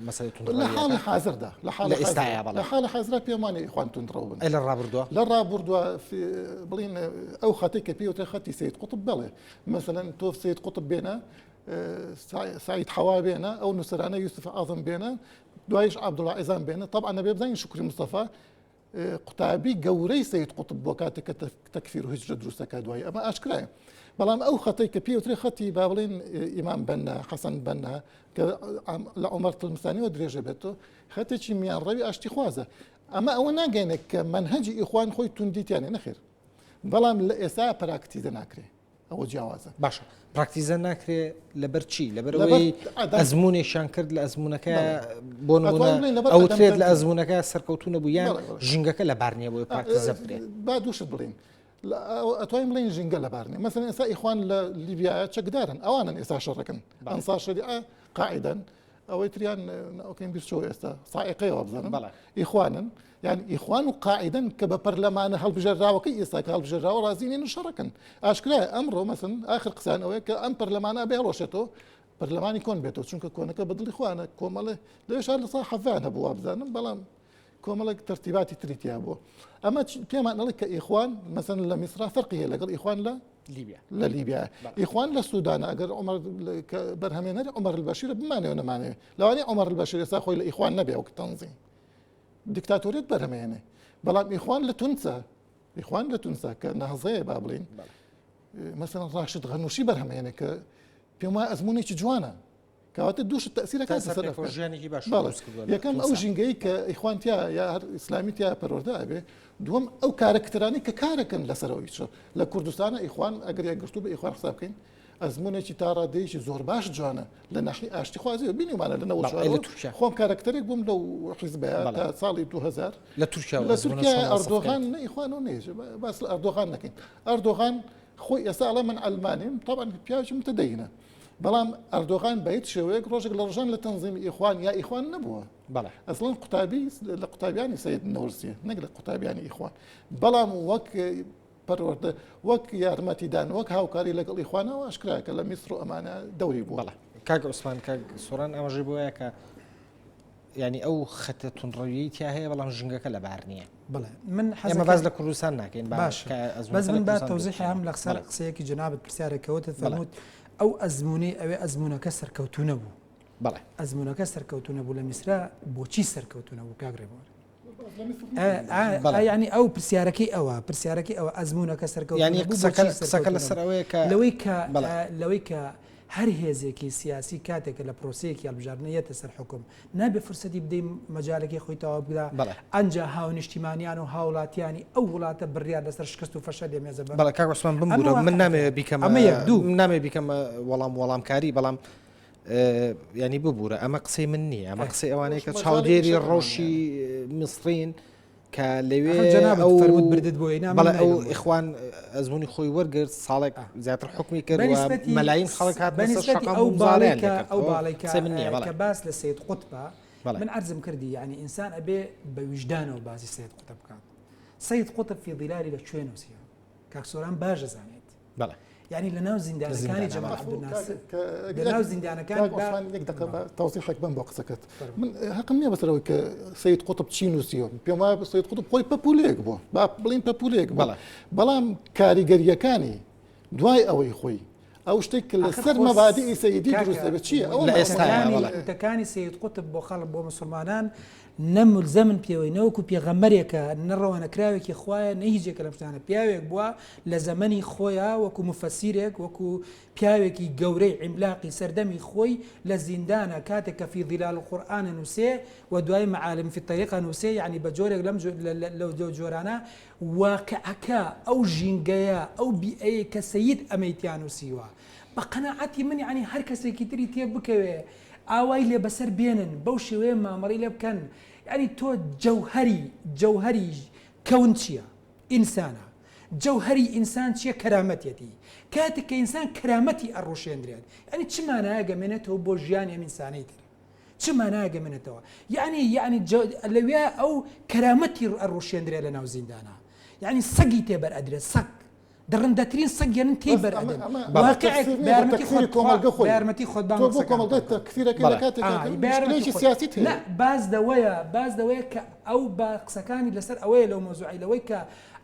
مەسەلەی توندڕەوییەکە؟ لە حاڵی حازردا لە حاڵی لە ئێستایا بەڵێ لە حاڵی حازرا پێم وانیە ئیخوان توندڕەو بن. ئەی لە ڕابردووە؟ لە ڕابردووە بڵین ئەو خەتەی کە پێی وترێ خەتی سەید قوتب بەڵێ مەسەلەن تۆ سەید قوتب بێنە سعید حەوا بێنە ئەو نووسەرانە یوسف عازم بێنە دوایش عەبدوڵا عیزام بێنە تەبعەن ئەبێ بزانین شوکری مستەفا قوتابی گەورەی سید قوتب بۆ کاتێک کە تەکفیر و هیجرە دروستەکە دوایی ئەمە ئاشکرایە بەڵام ئەو خەتەی کە پێوترێ خەتی با بڵێن ئیمام بەننا حەسەن بەننا کە لە عمر تلمسانیەوە درێژە بێتەوە خەتێکی میانڕەوی ئاشتی خوازە ئەمە ئەوە ناگەێنێت کە مەنهەجی ئیخوان خۆی توندیتیانێ نەخێر بەڵام لە ئێستا پراکتیزە ناکرێ ئەوە جیاوازە. باشە پراکتیزە ناکرێ لەبەر چی؟ لەبەر ئەوەی ئەزمونێکیان کرد لە ئەزمونەکە بۆ نمونە ئەوترێت لە ئەزمونەکە سەرکەوتو نەبوو یان ژینگەکە لەبار نییە بۆی پراکتیزە بکرێت با دووشت بڵین ئەتوانین بڵێین ژینگە لەبار نییە مەسەلەن ئێستا ئیخوان لە لیبیا چەکدارن ئەوانن ئێستا شەڕەکەن ئەنسار شەریعە قاعدەن ئەوەی تریان ناوکەین بیرچەوە ئێستا سائقەیە وابزانم بەڵێ. ئیخوانن یان ئیخوان و قاعدەن کە بە پەرلەمانە هەڵبژێراوەکەی ئێستا کە هەڵبژێراوە ڕازی نین و شەڕەکەن ئاشکرایە ئەمڕۆ مەسن ئاخر قسان ئەوەیە کە ئەم پەرلەمانە بێ هەڵوەشێتەوە پەرلەمانی کۆن بێتەوە چونکە کۆنەکە بە دڵی خۆیانە کۆمەڵێ لەوێش هەر لە سا حەڤیان هەبوو وابزانم بەڵام کۆمەڵێک تەرتیباتی تری تیا بووە ئەمە پێمان ئەڵێ کە ئیخوان مەسەن لە میسرا فەرقی هەیە لەگەڵ ئیخوان لە لیبیا لە لیبیا ئیخوان لە سوودانە ئەگەر عمر بەرهەمێنەری عمر البەشیرە بمانەوە نەمانەوێ لەوانەیە عمر البەشیر ئێستا خۆی لە ئیخوان نەبێ وەک تەنزیم دیکتاتۆریەت بەرهەمێنێ بەڵام ئیخوان لە تونسە ئیخوان لە تونسە کە نەهزەیە با بڵین مەسەن ڕاشد غەنوشی بەرهەمێنێ کە پێم وایە ئەزمونێکی جوانە کەواتە دوو شت تەئسیر ئەکاتە سەر ئەفکار. ژیانێکی باش بەڵێ دروست کردووە لە یەکەم ئەو تونسا. ژینگەی کە ئیخوان تیا یا هەر ئیسلامی تیا پەروەردە ئەبێ دووەم ئەو کارەکتەرانەی کە کارەکەن لەسەر ئەو ئیشە لە کوردستانە ئیخوان ئەگەر یەکگرتوو بە ئیخوان حساب بکەین ئەزمونێکی تا ڕادەیەکی زۆر باش جوانە لە ناحیەی ئاشتیخوازیەوە بینیومانە لە بەڵێ ئەی لە 94 تورکیا خۆم کارەکتەرێک بووم لەو حیزبەیە بەڵێ تا ساڵی 2000 لە تورکیا لە ئەزمونە تورکیا چۆن وەسف ئەردۆغان کەیت نە ئیخوان و نەیش باس لە ئەردۆغان نەکەین ئەردۆغان خۆی ئێستا ئەڵێ من عەلمانیم تەبعەن پیاوێکی متەدەینە بەڵام ئەردۆغان بە هیچ شێوەیەک ڕۆژێک لە ڕۆژان لە تەنزیمی ئیخوان یا ئیخوان نەبووە. بەڵێ. ئەسڵەن قوتابی لە قوتابیانی سەید نەورسیە نەک لە قوتابیانی ئیخوان. بەڵام وەک پەروەردە وەک یارمەتیدان وەک هاوکاری لەگەڵ ئیخوانەوە ئاشکرایە کە لە میسر و ئەمانە دەوری بووە. بەڵێ. کاک عوسمان کاک سۆران ئاماژەی بۆیە کە یانی ئەو خەتە توندڕەویەی تیا هەیە بەڵام ژینگەکە لەبار نییە. بەڵێ من ئێمە باس لە کوردستان ناکەین باش بەس من با تەوزیحی هەم لە قسە قسەیەکی جەنابت پرسیارێکەوەتت فەرمووت ئەو ئەزمونەی ئەوێ ئەزمونەکە سەرکەوتوو نەبوو بەڵێ ئەزمونەکە سەرکەوتوو نەبوو لە میسرا بۆچی سەرکەوتوو نەبوو کاک ڕێبوار ینی ئەو پرسیارەکەی ئەوە پرسیارەکەی ئەوە ئەزمونەکە سەرکەوت قسەکە لەسەر ئەوەیە کە لەوەی کە لەوەی کە هەر هێزێکی سیاسی کاتێک کە لە پرۆسەیەکی هەڵبژاردنە یەتە سەر حوکم نابێ فرسەتی بدەی مەجالەکەی خۆی تەواو بکا بەڵێ. ئەنجا هاونیشتیمانیان و هاوڵاتیانی ئەو وڵاتە بڕیار لەسەر شکست و فەشەلی ئەم هێزە بەن. بەڵێ کاک عوسمان ئەمە بمبورە من واقعەکەیە. نامەوێ بیکەمە ئەمە یەک دوو. من نامەوێ بیکەمە وەڵام وەڵامکاری بەڵام یانی ببورە ئەمە قسەی من نییە ئەمە قسەی ئەوانەیە کە مەجالی چاودێری ئیشەکەمان ڕەوشی میسرین کە لەوێ ئەخر جەنابت ئەو فەرمووت بردت بۆی نا من بەڵێ ئەو نایبەم بۆی. ئیخوان ئەزموونی خۆی وەرگرت ساڵێک زیاتر حوکمی کرد و بەنیسبەتی مەلاین خەڵک هاتنە سەر بەنیسبەتی شەقام ئەو و باڵەی مزاڵەیان کە لێکرد ئەو ئەوە باڵەی کە قسەی من نییە بەڵێ کە باس لە سەید قوتبە بەڵێ من عەرزم کردی یعنی ئینسان ئەبێ بە ویژدانەوە باسی سەید قوتب بکات سەید قوتب فی ظلالی لە کوێ نووسیوە کاک سۆران باش دەزانێت بەڵێ یعنی لە ناو زیندانەکانی زیندانە، جەمال بەڵێ. عەبدولناسر کاک لە ناو زیندانەکان کاک با عوسمان یەک دەقە بەڵێ. با تەوزیحێک بەم بۆ قسەکەت فەرموو. من هەقم نییە بەسەر ئەوەی کە سەید قوتب چی نووسیوە پێم وایە سەید قوتب خۆی پەپوولەیەک بووە با بڵێین پەپوولەیەک بووە بەڵێ. بەڵام کاریگەرییەکانی دوای ئەوەی خۆی. ئەو شتێک کە ئاخر لەسەر خۆ مەبادیئی سەیدی کاکە دروست دەبێت چییە؟ ئەوە لە مەسەلەکە. ئێستایا وتەکانی بەڵێ. وتەکانی سەید قوتب بۆ خەڵک بۆ موسڵمانان نە مولزەمن پێوەی نە وەکو پێغەمبەرێکە نە ڕەوانەکراوێکی خوایە نە هیچ یەکە لەم شتانە پیاوێک بووە لە زەمەنی خۆیا وەکو موفەسیرێک وەکو پیاوێکی گەورەی عیملاقی سەردەمی خۆی لە زیندانە کاتێک کە فی ظلال القرآن ئەنووسێ و دوای معالم فی الطریق ئەنووسێ یەعنی بە جۆرێک لەم لەو جۆرانە واقعەکە ئەو ژینگەیە ئەو بیئەیەی کە سەید ئەمەی تیا نووسیوە بە قەناعەتی من یەعنی هەر کەسێکی تری تێ بکەوێ ئاوای لێ بەسەر بێنن بەو شێوەیە مامەڵەی لێ بکەن یەعنی تۆ جەوهەری جەوهەری کەون چییە؟ ئینسانە. جەوهەری ئینسان چیە کەرامەتیەتی. کاتێک کە ئینسان کەرامەتی ئەڕوشێندرێت یەعنی چ مانایەک ئەمێنێتەوە بۆ ژیانی ئەم ئینسانەی تر؟ چ مانایەک ئەمێنێتەوە؟ یەعنی یەعنی لەویا ئەو کەرامەتی ئەڕوشێندرێت لەناو زیندانا. یەعنی سەگی تێ بەر ئەدرێت سەگ. دڕندەترین سەگ یەنن تێی بەس بەر ئەمە ئەدەن. ئەمە واقعێک تەفسیر بە نییە بۆ یارمەتی تەکفیری خۆت خوا کۆمەڵگە بە خۆی. یارمەتی خۆت با تۆ من بۆ قسەکانم کۆمەڵگە تەواو بکەم. تەکفیرەکەی لە بەڵێ. کاتێکا ئای کە بە یارمەتی مشکلەیەکی خۆت. سیاسیت نا هەیە. باس لەوەیە باس لەوەیە کە ئەو بە قسەکانی لەسەر ئەوەیە لەو مەوزوعەی لەوەی کە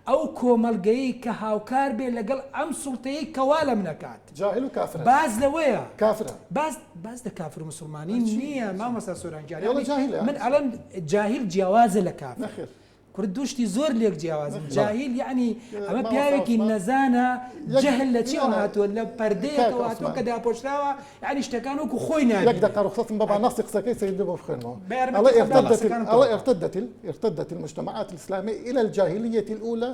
ئەو کۆمەڵگەیەی کە هاوکار بێ لەگەڵ ئەم سوڵتەیەی کە وا لەم نەکات. جاهل و کافرە. باس لەوەیە. کافرە. باس باس لە کافر و موسڵمانی چی؟ نییە مامۆستا سۆران گیان. ئێڵە یانی جاهیلە. من ئەڵێم جاهیل جیاوازە لە کافر. نەخێر. کورد دوو شتی زۆر لێک جیاوازن جاهیل یەعنی ئەمە مامۆستا پیاوێکی عوسمان نەزانە یەک جەهل لە چیەوە نا نا هاتووە لە کاک پەردەیەکەوە هاتووە عوسمان کە داپۆشراوە یەعنی شتەکان وەکو خۆی یەک نابینێ دقە ڕوخسەتم بە با نەسی قسەکەی سەید بۆ بخوێنمەوە بە یارمەتی ئەڵێ خۆت با ارتدت قسەکانم ئەڵێ تەواو کەم. ارتدت ارتدت المجتمعات الإسلامية إلى الجاهلية الأولى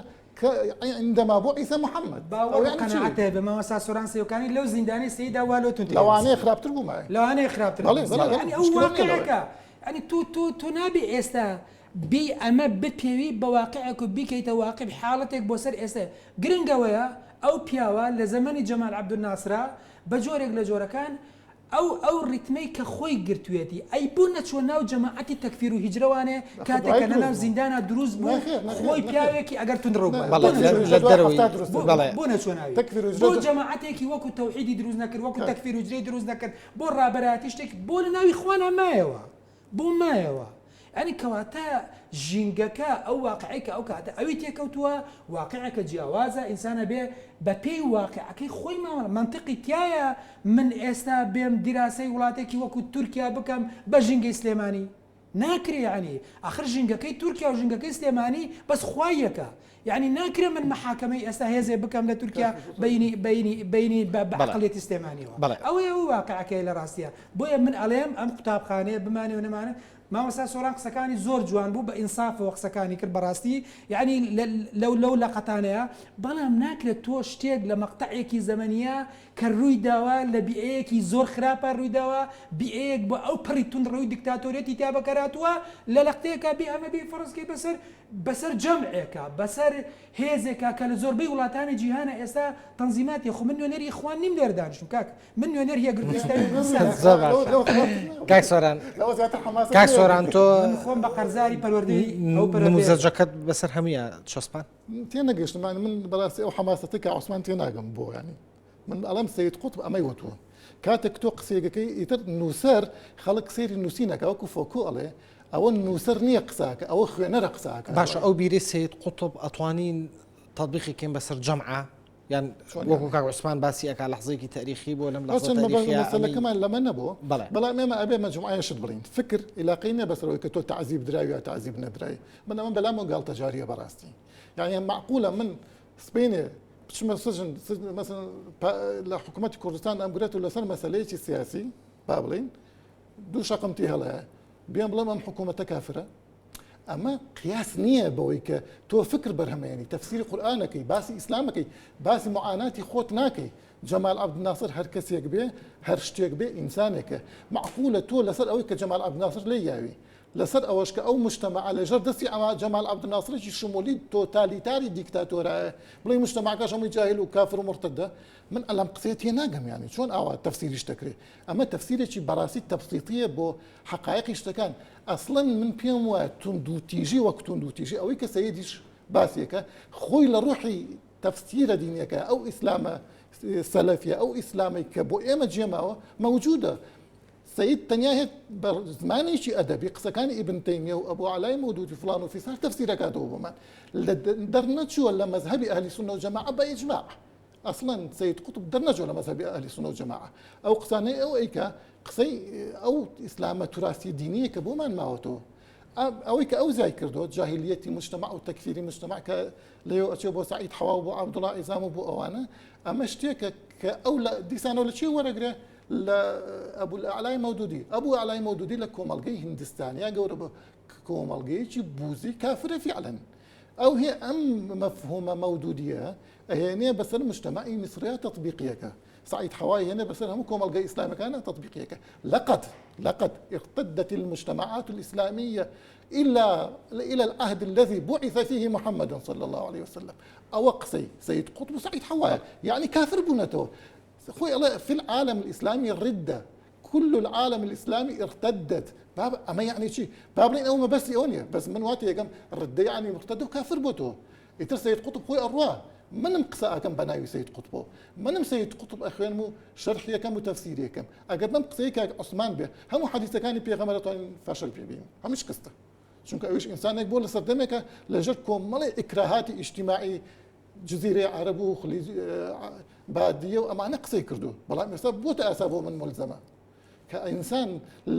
عندما بعث محمد باوەڕ ئەو و یعنی چی؟ قەناعەت هەبێ مامۆستا سۆران سێوکانی لەو زیندانەی سەیدا وا لۆ توندتری لەوانەیە نووسیوە خراپتر بوومایە لەوانەیە خراپتر بەڵێ بنووسیوە بەڵێ بەڵێ یعنی ئەو مشکلە نییە لەوەیە واقعێکە یعنی تۆ تۆ تۆ نابێ ئێستا بێی ئەمە بپێوی بە واقعێک و بیکەیتە واقع حاڵەتێک بۆ سەر ئێستا. گرنگ ئەوەیە ئەو پیاوە لە زەمەنی جەمال عەبدولناسرا بە جۆرێک لە جۆرەکان ئەو ئەو ڕیتمەی کە خۆی گرتوێتی ئەی بۆ نەچووە ناو جەماعەتی تەکفیر و هیجرەوانێ ئەخە کاتێک دوایی کە دروست لەناو بوو. زیندانا دروست بوو نەخێر نەخێر خۆی نەخێر. پیاوێکی ئەگەر توندڕەو نا بوایە بەڵێ بۆ لە نەچووە لە تەکفیر و هیجرە دوای دەرەوەی 70 دروست بۆ بوو. بەڵێ بۆ نەچووە ناوی تەکفیر و هیجرە بۆ دو جەماعەتێکی وەکو تەوحیدی دروست نەکرد وەکو کاک تەکفیر و هیجرەی دروست نەکرد بۆ ڕابەرایەتی شتێک بۆ لە ناوی خوانا مایەوە بۆ مایەوە؟ یانی کەواتە ژینگەکە ئەو واقعەی کە ئەو کاتە ئەوی تێکەوتووە واقعێکە جیاوازە ئینسان ئەبێ بە پێی واقعەکەی خۆی مامەڵە مەنتقی تیایە من ئێستا بێم دیراسەی وڵاتێکی وەکو تورکیا بکەم بە ژینگەی سلێمانی ناکرێ یانی ئاخر ژینگەکەی تورکیا و ژینگەکەی سلێمانی بەس خوا یەکە یانی ناکرێ من مەحاکەمەی ئێستا هێزێ بکەم لە تورکیا بینی بینی بینی بە بەڵێ عەقڵیەتی سلێمانیەوە بەڵێ. ئەوەیە ئەو واقعەکەیە لە ڕاستیا بۆیە من ئەڵێم ئەم قوتابخانەیە بمانێ و نەمانێ مامۆستا سۆران قسەکانی زۆر جوان بوو بە ئینسافەوە قسەکانی کرد بەڕاستی یانی لەو لەو لەقەتانەیە بەڵام ناکرێت تۆ شتێک لە مەقتەعێکی زەمەنیە کە رووی داوە لە بیئەیەکی زۆر خراپا رووی داوە بیئەیەک بە ئەو پەڕی توندڕەوی دیکتاتۆریەتی تیا بەکارهاتووە لە لەقتەیەکا بێ ئەمە بێ فەرز کەی بەسەر بەسەر جەمعێکا بەسەر هێزێکا کە لە زۆربەی وڵاتانی جیهانا ئێستا تەنزیماتی خۆ من نوێنەری ئیخوان نیم لێرە دانیشتوم کاک من نوێنەری یەکگرتووی ئیسلامی کوردستانم. زۆر باشە کاک سۆران لەوە زیاتر حەماسەت کاک نەیە. سۆران تۆ من خۆم بە قەرزاری پەروەردەی ئەو پەروەردەیە نموزەجەکەت بەسەر هەموویا چەسپان؟ تێنەگەیشتم یانی من بەڕاستی ئەو حەماسەتەی کاک عوسمان تێناگەم بۆ یانی من ئەڵێم سەید قوتب ئەمەی وتووە کاتێک تۆ قسەیەکەکەی ئیتر نووسەر خەڵک سەیری نووسینەکە وەکو فۆکۆ ئەڵێ ئەوە نووسەر نییە قساکە ئەوە خوێنەرە قساکە باشە ئەو بیرەی سەید قوتب ئەتوانین تەطبیقی کەین بەسەر جەمعە یان وەکو کاک عوسمان باسی ئەکا لەحزەیەکی تاریخی بۆ لەم لەحزە تاریخیە ئەمەی مەسەلەکەمان لەمە نەبوو بەڵێ بەڵام ئێمە ئەبێ مەجموعەیە شت بڵین فکر عیلاقەی نییە بەسەرەوەی کە تۆ تەعزیب دراوی یا تەعزیب نەدراوی من ئەمە بەلامەوە گاڵتەجارییە بەڕاستی یعنی مەعقولە من سبەینێ بچمە سجن مەسەلەن لە حکوومەتی کوردستان ئەمگرێت و لەسەر مەسەلەیەکی سیاسی با بڵین دوو شەقم تی هەڵەیە بێم بڵێم ئەم حکوومەتە کافرە ئەمە قیاس نییە بەوەی کە تۆ فکر بەرهەمێنی تەفسیری قورئانەکەی باسی ئیسلامەکەی باسی معاناتی خۆت ناکەی جەمال عەبدولناسر هەر کەسێک بێ هەر شتێک بێ ئینسانێکە معقولە تۆ لەسەر ئەوەی کە جەمال عەبدولناسر لێی یاوی لەسەر ئەوەش کە ئەو مجتەمەعە لەژێر دەستی ئەما جەمال عەبدولناسرێکی شمولی تۆتالیتاری دیکتاتۆرایە بڵێی مجتەمەعەکەش هەمووی جاهیل و کافر و مورتەدە من ئەلەم قسەیە تێناگەم یانی چۆن ئاوا تەفسیریش دەکرێ ئەمە تەفسیرێکی بەڕاستی تەبسیتیە بۆ حەقایقی شتەکان ئەسڵەن من پێم وایە توندوتیژی وەک توندوتیژی ئەوەی کە سەیدیش باسیەکە خۆی لە ڕوحی تەفسیرە دینیەکە ئەو ئیسلامە سەلەفیە ئەو ئیسلامەی کە بۆ ئێمە جێماوە مەوجودە سەید تەنیا هێت بە زمانێکی ئەدەبی قسەکانی ئیبن تەیمیە و ئەبو عەلای مەودودی فڵان و فیسار تەفسیرەکاتەوە بۆمان لە دەرنەچووە لە مەزهەبی ئەهلی سوننە و جەماعە بە ئیجماع. ئەسڵەن سەید قوتب دەرنەچووە لە مەزهەبی ئەهلی سوننە و جەماعە. ئەو قسانەی ئەو ئەیکا قسەی ئەو ئیسلامە توراسی دینیە کە بۆمان ماوەتەوە. ئەوەی کە ئەو زیای کردووە جاهلیەتی مجتمع و تەکفیری مجتمع کە لەوێ ئەچێ بۆ سەعید حەوا و بۆ عەبدوڵا عیزام و بۆ ئەوانە ئەمە شتێکە کە ئەو لە دیسانەوە لە چی وەرەگرێ لە ئەبو ئەعلای مەودودی ئەبو ئەعلای مەودودی لە کۆمەڵگەی هندستانیا گەورە بە کۆمەڵگەیەکی بوزی کافرە فیعلەن ئەو هێ ئەم مەفهومە مەودودیە ئەهێنێ بەسەر مجتەمەعی میسریا تەطبیقیەکە سعید حەوای هێنێ بەسەر هەموو کۆمەڵگە ئیسلامەکانە تەطبیقیەکە لقد لقد ارتدت المجتمعات الإسلامية إلى إلى العهد الذي بعث فيه محمد صلى الله عليه وسلم ئەوە قسەی سید قطب و سعید حەوایە یعنی کافر بوونەتەوە خۆی ئەڵێ في العالم الإسلامي ردة كل العالم الإسلامي ارتدت باب ئەمە یعنی چی با بڵێین ئەو مەبەستی ئەوە نییە بەس من وا تێگەم ردە یعنی مرتد و کافر بۆتەوە ئیتر سید قوتب خۆی ئەڕوا منم قسە ئەکەم بە ناوی سید قوتبەوە منم سید قوتب ئەخوێنم و شەرحی ئەکەم و تەفسیری ئەکەم ئەگەر بەم قسەی کاک عوسمان بێ هەموو حەدیسەکانی پێغەمبەر ئەتوانین فەشەل پێ بین هەموو شکستە چونکە ئەویش ئینسانێک بووە لە سەردەمێکە لەژێر کۆمەڵی ئیکراهاتی ئیجتیماعی جزیرەی عەرەب و خلیج بادیە و ئەمانە قسەی کردو بەڵام ئێستا بۆتە ئاسا بۆ من ملزەمە کە ئینسان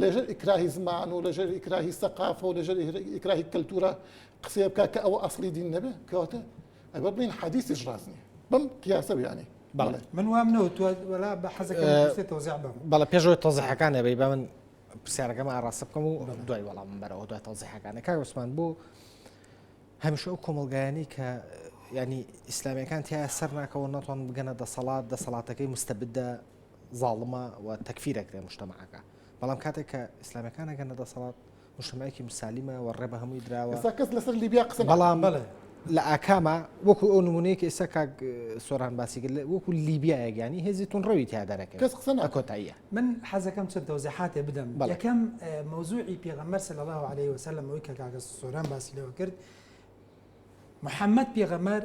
لەژێر ئیکراهی زمان و لەژێر ئیکراهی سەقافە و لەژێر ئیکراهی کەلتورە قسەیە بکە کە ئەوە ئەسڵی دین نەبێ کەواتە ئەگەر بڵێن حەدیسیش ڕاست نییە بەم قیاسە بیانی بەڵێ من وام نەوتووە وەلا بە حەزەکەم تەوزیع بم بەڵێ پێشەوەی تەوزیحەکان ئەبەی بە من پرسیارەکەم ئاڕاستە بکەم و دوای وەڵامم بەرەوە دوای تەوزیحەکانە کاک عوسمان بۆ هەمیشە ئەو کۆمەڵگایانەی کە ینی ئیسلامیەکان تیا سەر ناکەوە ناتوان بگەنە دەسەڵات دەسەڵاتەکەی مستەبدە زاڵمە و تەکفیرەکرێ مجتەمەعەکە بەڵام کاتێک کە ئیسلامیەکان ئەگەنە دەسەڵات مجتەمەعێکی مسالمە و ڕێ بە هەمووی دراوە ئێستا کەس لەسەر لیبیا قسە بەڵام بەڵێ لە ئاکاما وەکو ئەو نمونەیە کە ئێستا کاک سۆران باسی کرد وەکو لیبیایەک ینی هێزی توندڕەوی تیا دەرەکەوێت کەس قسە لە کۆتاییە من حەزەکەم چەند تەوزیحاتێ بدەم یەکەم مەوزوعی پێغەمبەر صلی الله علیه وسلم ئەوەی کە کاکە سۆران باسی لەوە کرد محەممەد پێغەمبەر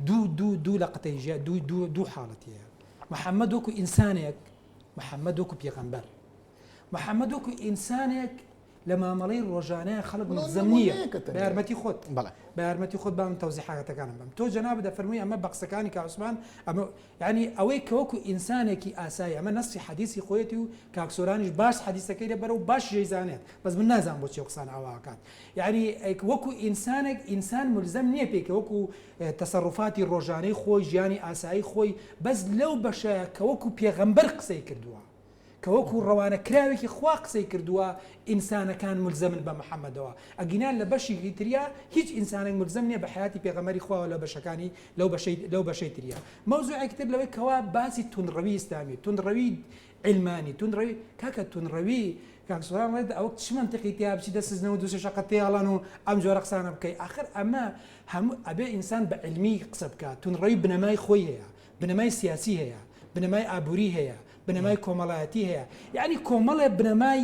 دوو دوو دوو لە قەتەی ژیا دوو دوو دوو حاڵەتی هەیە محەممەد وەکو ئینسانێک محەممەد وەکو پێغەمبەر محەممەد وەکو ئینسانێک لە مامەڵەی ڕۆژانەیان خەڵک ملزەم نییە بە یارمەتی خۆت بەڵێ بە یارمەتی خۆت با من تەوزیحاتەکانم بەم تۆ جەنابت دەفەرمووی ئەمە بە قسەکانی کاک عوسمان ئەمە یعنی ئەوەی کە وەکو ئینسانێکی ئاسایی ئەمە نەسی حەدیسی خۆیەتی و کاک سۆرانیش باش حەدیسەکەی لەبەرە و باش ژەیزانێت بەس من نازانم بۆچی ئەو قسانە ئاوا ئەکات یعنی وەکو ئینسانێک ئینسان ملزەم نییە پێی کە وەکو تەسەروفاتی ڕۆژانەی خۆی ژیانی ئاسایی خۆی بەس لەو بەشە کە وەکو پێغەمبەر قسەی کردووە کە وەکو ڕەوانە کراوێکی خوا قسەی کردووە ئینسانەکان مولزەمن بە محەمەدەوە ئەگینا لە بەشیکی تریا هیچ ئینسانێک مولزەم نیە بە حەیاتی پێغەمبەری خواوە لە بەشەکانی لەو بەشەی لەو بەشەی تریا مەوزوعێکی تر لەوەی کەوا باسی توندڕەوی ئیسلامی توندڕەوی عیلمانی توندڕەوی کاکە توندڕەوی کاک سۆران ڕێت ئەوە چ مەنتقی تیا بچی دەست 93 شەقە تێڵەن و ئەم جۆرە قسانە بکەی ئاخر ئەمە هەموو ئەبێ ئینسان بە عیلمی قسە بکات توندڕەوی بنەمای خۆی هەیە بنەمای سیاسی هەیە بنەمای ئابووری هەیە بنەمای کۆمەڵایەتی هەیە یعنی کۆمەڵێ بنەمای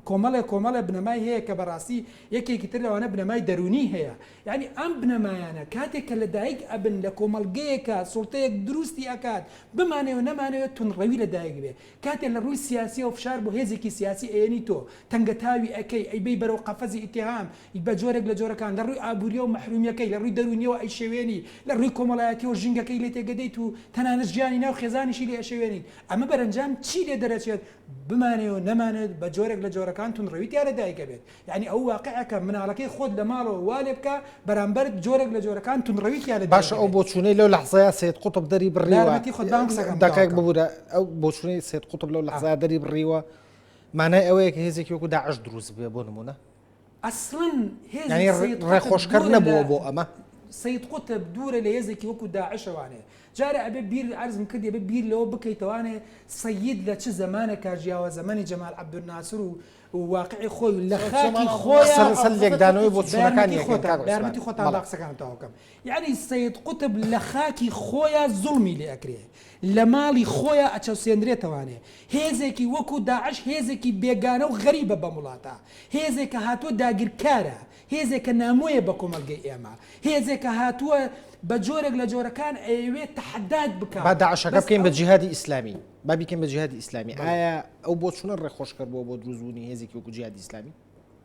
کۆمەڵێ کۆمەڵێ بنەمای هەیە کە بەڕاستی یەکێکی تر لەوانە بنەمای دەروونی هەیە یعنی ئەم بنەمایانە کاتێک کە لەدایک ئەبن لە کۆمەڵگەیەکە سوڵتەیەک دروستی ئەکات بمانەوێ نەمانەوێت توندڕەوی لەدایک بێ کاتێ لە ڕووی سیاسیەوە فشار بۆ هێزێکی سیاسی ئەیەنی تۆ تەنگەتاوی ئەکەی ئەیبەی بەرەو قەفەزی ئیتیهام بە جۆرێک لە جۆرەکان لە ڕووی ئابووریەوە مەحرومیەکەی لە ڕووی دەروونیەوە ئەیشێوێنی لە ڕووی کۆمەڵایەتیەوە ژینگەکەی لێ تێگەدەیت و تەنانەت ژیانی ناو خێزانیشی لێ ئەشێوێنیت ئەمە بەرەنجام چی لێ دەرەچێت بمانەوێ و نەمانەوێت بە جۆرێک لە جۆرەکان توندڕەوی تیا لە دایک ئەبێت یانی ئەو واقعەکە مناڵەکەی خۆت لە ماڵەوە وا لێ بکە بەرامبەرت جۆرێک لە جۆرەکان توندڕەوی تیا لە دایک باشە ئەو ئەبێت. بۆچوونەی لەو لەحزەیا سەید قوتب دەری بە بڕیوە یارمەتی خۆت با من قسەکەم تەواو دەقەیەک بکەم. ببورە ئەو بۆچوونەی سەید قوتب لەو لەحزەیا دەری بڕیوە مانای ئەوەیە کە هێزێکی وەکو داعش دروست ببێ بۆ نموونە؟ ئەسڵەن هێزی یانی سەید قوتب ڕێخۆشکەر دوورە نەبووە لە بۆ ئەمە؟ سەید قوتب دوورە لە هێزێکی وەکو داعشەوانێ جارێ ئەبێ بیر عەرزم کردی ئەبێ بیر لەوە بکەیتەوانێ سەید لە چ زەمانێکا ژیاوە زەمەنی جەمال عەبدولناسر و واقعی خۆی و لە خاکی خۆیان قسە لەسەر لێکدانەوەی بۆچوونەکانی بە یارمەتی ئەکەین خۆتان کاک بە یارمەتی عوسمان خۆتان با بەڵێ. قسەکانم تەواو کەم یەعنی سەید قوتب لە خاکی خۆیا زوڵمی لێ ئەکرێ لە ماڵی خۆیا ئەچەوسێنرێتەوانێ هێزێکی وەکو داعش هێزێکی بێگانە و غەریبە بەم وڵاتە هێزێکە هاتووە داگیرکارە هێزێکە نامۆیە بە کۆمەڵگەی ئێمە هێزێکە هاتووە بە جۆرێک لە جۆرەکان ئەیەوێت تەحەدات بکا با داعشەکە بەس بکەین بە ئەو جیهادی ئیسلامی با بیکەین بە جیهادی ئیسلامی بەڵێ. ئایا ئەو بۆچوونە ڕێخۆشکەر بووە بۆ دروستبوونی هێزێکی وەکو جیهادی ئیسلامی؟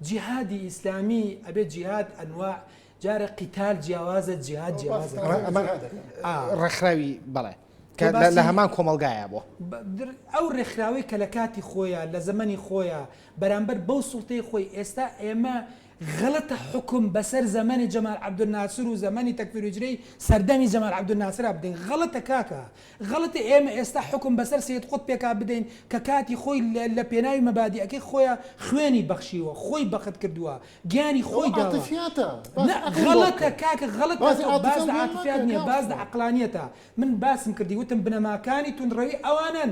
جیهادی ئیسلامی ئەبێ جیهاد ئەنواع. جارە قیتال جیاوازە جیهاد جیاوازە. ئەمە ڕێکخراوی بەڵێ کە لە هەمان کۆمەڵگایە بۆ. ئەو ڕێکخراوەی کە لە کاتی خۆیا لە زەمەنی خۆیا بەرامبەر بەو سوڵتەی خۆی ئێستا ئێمە غەڵەتە حوکم بەسەر زەمەنی جەمال عەبدولناسر و زەمەنی تەکفیر و هیجرەی سەردەمی جەمال عەبدولناسرا بدەین غەڵەتە کاکە غەڵەتە ئێمە ئێستا حوکم بەسەر سەید قوتبێکا بدەین کە کاتی خۆی لە پێناوی مەبادیئەکەی خۆیا خوێنی بەخشیوە خۆی بەخت کردووە گیانی خۆی ئەوە داوە عاتفیاتە باسی نا عەقڵ بۆ غەڵەتە بکە کاکە غەڵەتە باسی تۆ باس عاتفەم لە بۆ مەکە عاتفیات نییە کاک باس لە عوسمان. عەقڵانیەتە من باسم کردی وتم بنەماکانی توندڕەوی ئەوانەن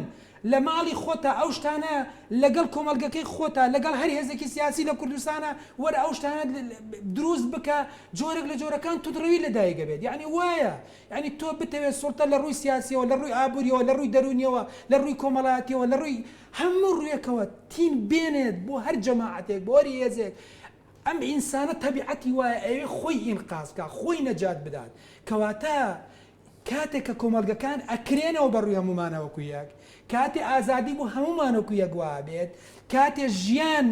لە ماڵی خۆتا ئەو شتانە لەگەڵ کۆمەڵگەکەی خۆتا لەگەڵ هەر هێزێکی سیاسی لە کوردستانا وەرە ئەو شتانە دروست بکە جۆرێک لە جۆرەکان توندڕەوی لە دایک ئەبێت یەعنی وایە یەعنی تۆ بتەوێت سوڵتە لە ڕووی سیاسیەوە لە ڕووی ئابووریەوە لە ڕووی دەروونیەوە لە ڕووی کۆمەڵایەتیەوە لە ڕووی هەموو ڕوویەکەوە تین بێنێت بۆ هەر جەماعەتێک بۆ هەر هێزێک ئەم ئینسانە تەبیعەتی وایە ئەیەوێ خۆی ئینقاز بکا خۆی نەجات بدات کەواتە کاتێک کە کۆمەڵگەکان ئەکرێنەوە بە ڕووی هەموومانە وەکو یەک، کاتێ ئازادی بۆ هەموومان وەکو یەک وابێت، کاتێ ژیان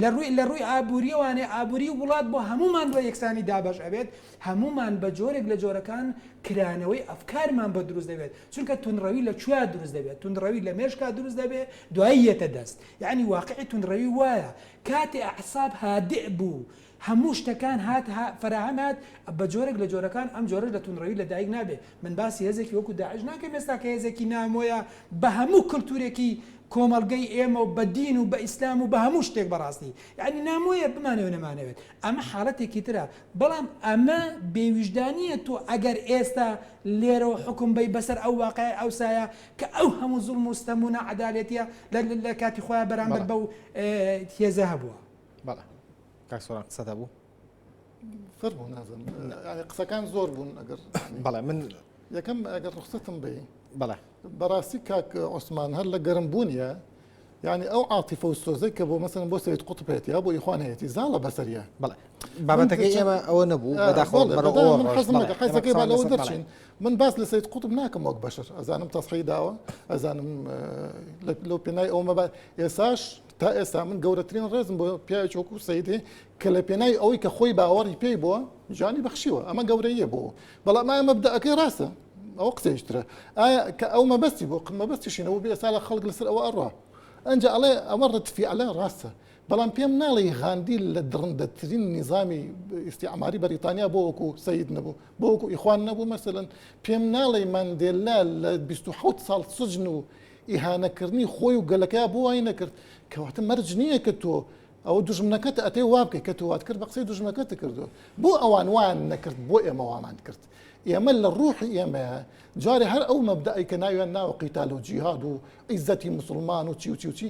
لە ڕووی لە ڕووی ئابووریەوانێ ئابووری وڵات بۆ هەموومان بە یەکسانی دابەش ئەبێت، هەموومان بە جۆرێک لە جۆرەکان کرانەوەی ئەفکارمان بۆ دروست دەبێت، چونکە توندڕەوی لە کوێیا دروست دەبێت؟ توندڕەوی لە مێشکا دروست دەبێت دوایی یەتە دەست، یەعنی واقعی توندڕەوی وایە کاتێ ئەعساب هادئ بوو هەموو شتەکان هات فەراهەم هات بە جۆرێک لە جۆرەکان ئەم جۆرەش لە توندڕەوی لە دایک نابێ من باسی هێزێکی وەکو داعش ناکەم ئێستا کە هێزێکی نامۆیە بە هەموو کلتورێکی کۆمەڵگەی ئێمە و بە دین و بە ئیسلام و بە هەموو شتێک بەڕاستی یعنی نامۆیە بمانەوێ نەمانەوێت ئەمە حاڵەتێکی ترە بەڵام ئەمە بێویژدانیە تۆ ئەگەر ئێستا لێرەوە حوکم بەی بەسەر ئەو واقعی ئەوسایە کە ئەو هەموو زوڵم و ستەم و ناعەدالەتیە لە کاتی خۆیان بەرامبەر بەو هێزە هەبووە. بەڵێ کاک سۆران قسەت هەبوو؟ فەرموو نازم یعنی قسەکان زۆر بوون ئەگەر بەڵێ من یەکەم ئەگەر ڕوخسەتم بی بەڵێ بەڕاستی کاک عوسمان هەر لە گەرم بوونیە یعنی ئەو عاتیفە و سۆزەی کە بۆ مەسەن بۆ سید قوتب هەیەتی یا بۆ ئیخوان هەیەتی زاڵە بەسەریە بەڵێ بابەتەکەی ئێمە ئەوە نەبوو بەداخەوە بەرەو من حەزم نەکە حەزەکەی با لەوە دەرچین من باس لە سید قوتب ناکەم وەک بەشەر ئەزانم تەسحی داوە ئەزانم لەو پێنای ئەومە بە ئێساش تا ئێستا من گەورەترین ڕێزم بۆ پیاوێکی وەکو سەید هەیە کە لە پێناوی ئەوەی کە خۆی باوەڕی پێی بووە ژیانی بەخشیوە ئەمە گەورەیە بۆ بەڵام ئایا مەبدەئەکەی ڕاستە ئەوە قسەیش ترە ئایا کە ئەو مەبەستی بۆ مەبەستیشی نەبوو بێ ئێستا لە خەڵک لەسەر ئەوە ئەڕوا ئەنجا ئەڵێ ئەوە ڕەتفیعلە ڕاستە بەڵام پێم ناڵێی غاندی لە دڕندەترین نیزامی ئیستیعماری بەریتانیا بۆ وەکو سەید نەبوو بۆ وەکو ئیخوان نەبوو مەسەلەن پێم ناڵێی ماندێلا لە 27 ساڵ سجن و ئیهانەکردنی خۆی و گەلەکەیا بۆ وای نەکرد؟ کەواتە مەرج نییە کە تۆ ئەوە دوژمنەکەتە ئەتەوێ وا بکەی کە تۆ وات کرد بە قسەی دوژمنەکەت کردووە بۆ ئەوان وایان نەکرد بۆ ئێمە وامان کرد ئێمە لە ڕوحی ئێمەیە جارێ هەر ئەو مەبدەئەی کە ناویان ناوە قیتال و جیهاد و عیزەتی موسڵمان و چی و چی و چی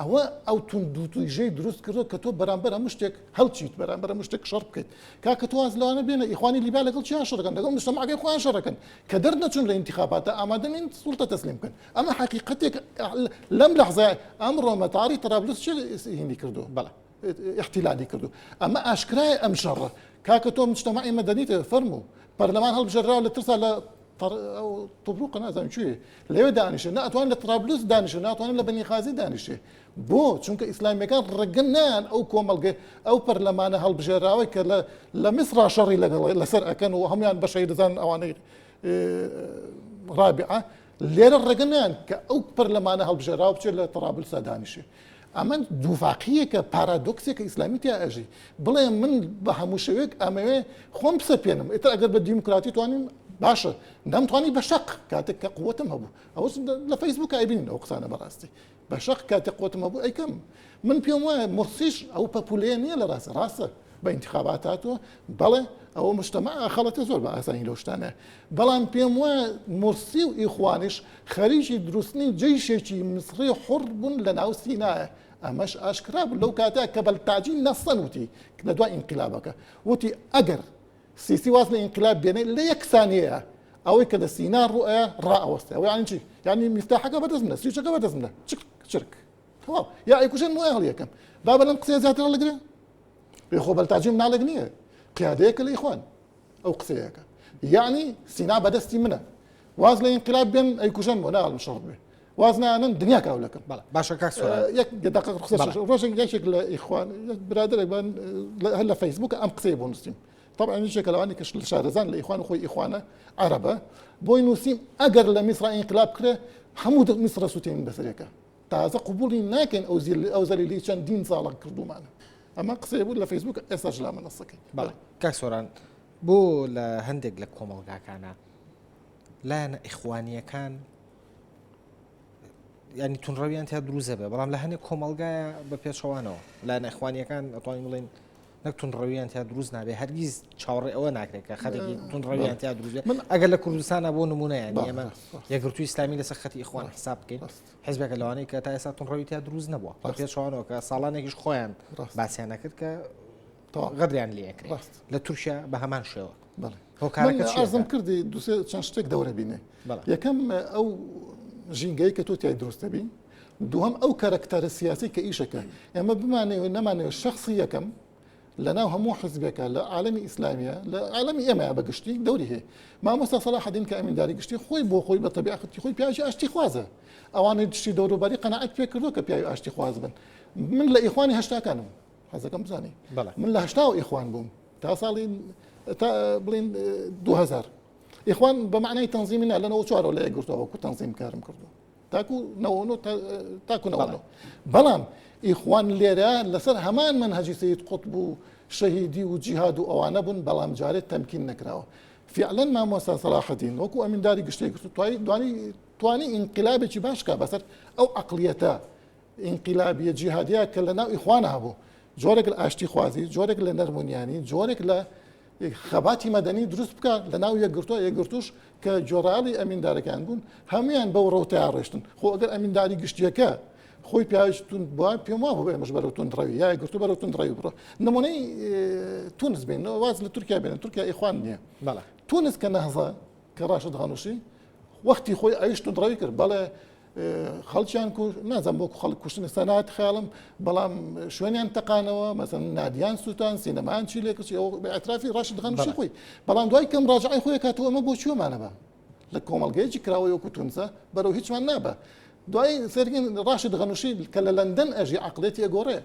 ئەوە ئەو توندوتیژەی دروست کردووە کە تۆ بەرامبەر هەموو شتێک هەڵچیت بەرامبەر هەموو شتێک شەڕ بکەیت کاکە تۆ واز لەوانە بێنە ئیخوانی لیبیا لەگەڵ چیان شەڕەکەن لەگەڵ مجتەمەعەکەی خۆیان شەڕەکەن کە دەرنەچوون لە ئینتیخاباتە ئامادە نین سوڵتە تەسلیم بکەن ئەمە حەقیقەتێک لەم لەحزەیە ئەمڕۆ مەتاری تەرابلس چ هینی کردو بەڵێ احتیلالی کردو ئەمە ئاشکرایە ئەم شەڕە کاکە تۆ مجتەمەعی مەدەنیت فەرموو پەرلەمان هەڵبژێراوە لە ترسا لە طبروق نازانم کوێ لەوێ دانیشێ ناتوان لە ترابلس دانیشێ ناتوانن لە بەنی غازی دانیشێ بۆ چونکە ئیسلامیەکان ڕێگە نایان ئەو کۆمەڵگە ئەو پەرلەمانە هەڵبژێراوەی کە لە لە میسرا شەڕی لەگەڵ لەسەر ئەکەن و هەمویان بە شەهید دەزانن ئەوانەی ڕابعە لێرە ڕێگە نایان کە ئەو پەرلەمانە هەڵبژێراوە بچێت لە تەرابلسا دانیشێ ئەمە دووفاقییەکە پارادۆکسێکە ئیسلامی تیا ئەژی بڵێ من بە هەموو شێوەیەک ئەمەوێ خۆم بسەپێنم ئیتر ئەگەر بە دیموکراتی توانیم باشە نەمتوانی بە شەق کاتێک کە قوتم هەبوو ئەوە لە فەیسبوک ئەیبینین ئەو قسانە بەڕاستی بە شەق کاتێک قوتم هەبوو ئەیکەم من پێم وایە مورسیش ئەو پەپولەیە نییە لە ڕاست ڕاستە بە ئینتخابات هاتووە بەڵێ ئەوە مجتەمع خەڵەتە زۆر بە ئاسانی لەو شتانە بەڵام پێم وایە مورسی و ئیخوانیش خەریکی دروستنی جەیشێکی میسڕی حوڕ بوون لە ناو سینایە ئەمەش ئاشکرا بوو لەو کاتە کە بەلتاجی نەسەن وتی لە دوای ئینقلابەکە وتی ئەگەر سیسی واز لە ئینقلاب بێنێ لە یەک سانیەیە ئەوەی کە لە سینا ڕوئە ڕائەوەستێ ئەوە یانی چی یانی میفتاحەکە بەدەست منە سویچەکە بەدەست منە چک چرک تەواو یا ئەیکوژن وای هەڵیەکەم بابە لەم قسەیە زیاتر هەڵگرێ بێ خۆ بەلتاجی مناڵێک نییە قیادەیەکە لە ئیخوان ئەو قسەیەکە یعنی سینا بەدەستی منە واز لە ئینقلاب بێن ئەیکوژن بۆ ناڵم شەڕ بێ واز نانن دنیا کاولەکەم باشە کاک سۆران یەک دقیقە قسە ڕۆژێک یەکێک لە ئیخوان یەک برادەرێک بان هەر لە فەیسبوک ئەم قسەی بۆ نووسیم. طبعا یەکێکە لەوانی کە لە شارەزان لە ئیخوان و خۆی ئیخوانە عەرەبە بۆی نووسیم ئەگەر لە میسرا ئینقلاب کرێ هەموو میسرە سوتێنین بەسەرێکە تازە قبوڵی ناکەین ئەو زیل ئەو زەلیلی چەندین ساڵە کردومانە ئەمە قسەی بوو لە فەیسبوک ئێستاش لا منەسەکەی بەڵێ کاک سۆران بۆ لە هەندێک لە کۆمەڵگاکانە لایەنە ئیخوانیەکان ینی تونڕەویان تیا دروست بێ بەڵام لە هەنێک کۆمەڵگایە بە پێچەوانەوە لایەنە ئیخوانیەکان ئەتوانین بڵێن نەک تونڕەویان تیا دروست نابێ هەرگیز چاوەڕێ ئەوە ناکرێت کە خەتێکی تونڕەویان تیا دروست بێ من ئەگەر لە کوردستانە بۆ نمونە یانی ئێمە یەکگرتووی ئیسلامی لەسەر خەتی ئیخوان حساب بکەین حزبێکە لەوانەیە کە تا ئێستا تونڕەوی تیا دروست نەبووە بە پێچەوانەوە کە ساڵانێکیش خۆیان باسیان نەکرد کە غەدریان لێ ئەکرێت لە تورکیا بە هەمان شێوە هۆکارەکە ئەرزم کردی دوسێ چەند شتێک دەورە بینێ یەکەم ئەو ژینگەی کە تۆ تای دروستەبی دووهەم ئەو کەرەکتەرە سیاسی کە ئیشەکە ئێمە بمانەوێ نەمانەوێ شخصی یەکەم لە ناو هەموو حزبێکە لە عالمی ئیسلامیە لە عالمی ئێمە بە گشتی دەوری هەیە مامۆستا سەلاحەدین کە ئەمینداری گشتی خۆی بۆ خۆی بە تەبیعەتی خۆی پیاوی ئاشتی خوازە ئەوانەی دشتی دەوروبەری قەناعەت پێ کردو کە پیاوی ئاشتی خواز بن من لە ئیخوانی هەشتاکانم حەزەکەم بزانی من لە هەشتاوە ئیخوان بووم تا ساڵی تا بڵین 2000 ئیخوان بە معنای تەنزیمی نا لە 94 لە یەکگرتووە وەکو تەنزیم کارم کردو تاکو نەوەنۆ تاکو نەوەنۆ بەڵام ئیخوان لێرە لەسەر هەمان مەنهەجی سید قوتب و شەهیدی و جیهاد و ئەوانە بوون بەڵام جارێت تەمکین نەکراوە فعلا مامۆستا سەلاحەدین وەکو ئەمینداری گشتی گرت توانی دوانی توانی ئینقلابێکی باش کا بەسەر ئەو عقلیەتە ئینقلابیە جیهادیە کە لە ناو ئیخوانە هەبوو جۆرێک لە ئاشتی خوازی جۆرێک لە نەرمونیانی جۆرێک لە خەباتی مەدەنی دروست بکا لە ناو یەکگرتووە یەکگرتووش کە جۆراڵی ئەمیندارەکان بوون هەمویان بەو ڕەوتەیان ڕێشتن خۆ ئەگەر ئەمینداری گشتیەکە خۆی پیاویش توند بووە پێم وا بوو ئێمەش بەرەو توندڕەوی یا یەکگرتوو بەرەو توندڕەوی بڕۆ نمونەی تونس بین واز لە تورکیا بێنن تورکیا ئیخوان نییە تونس کە نەهزە کە ڕاشد غەنوشی وەختی خۆی ئەویش توندڕەوی کرد بەڵێ خەڵکیان کوشت نازانم وەکو خەڵک کوشتن ئێستا نایەت خەیاڵم بەڵام شوێنیان تەقانەوە مەسەن نادیان سووتان سینەمان چی لێ کردی ئەو بە اعترافی ڕاشد غەنوشی خۆی بەڵام دوای کەم ڕاجعی خۆی کاتەوە ئەمە بۆ کوێمانە بە لە کۆمەڵگەیەکی کراوەی وەکو تونسە بەرەو هیچمان نابە دوای سەرگین ڕاشد غەنوشی کە لە لەندەن ئەژی عقلێتی ئەگۆڕێ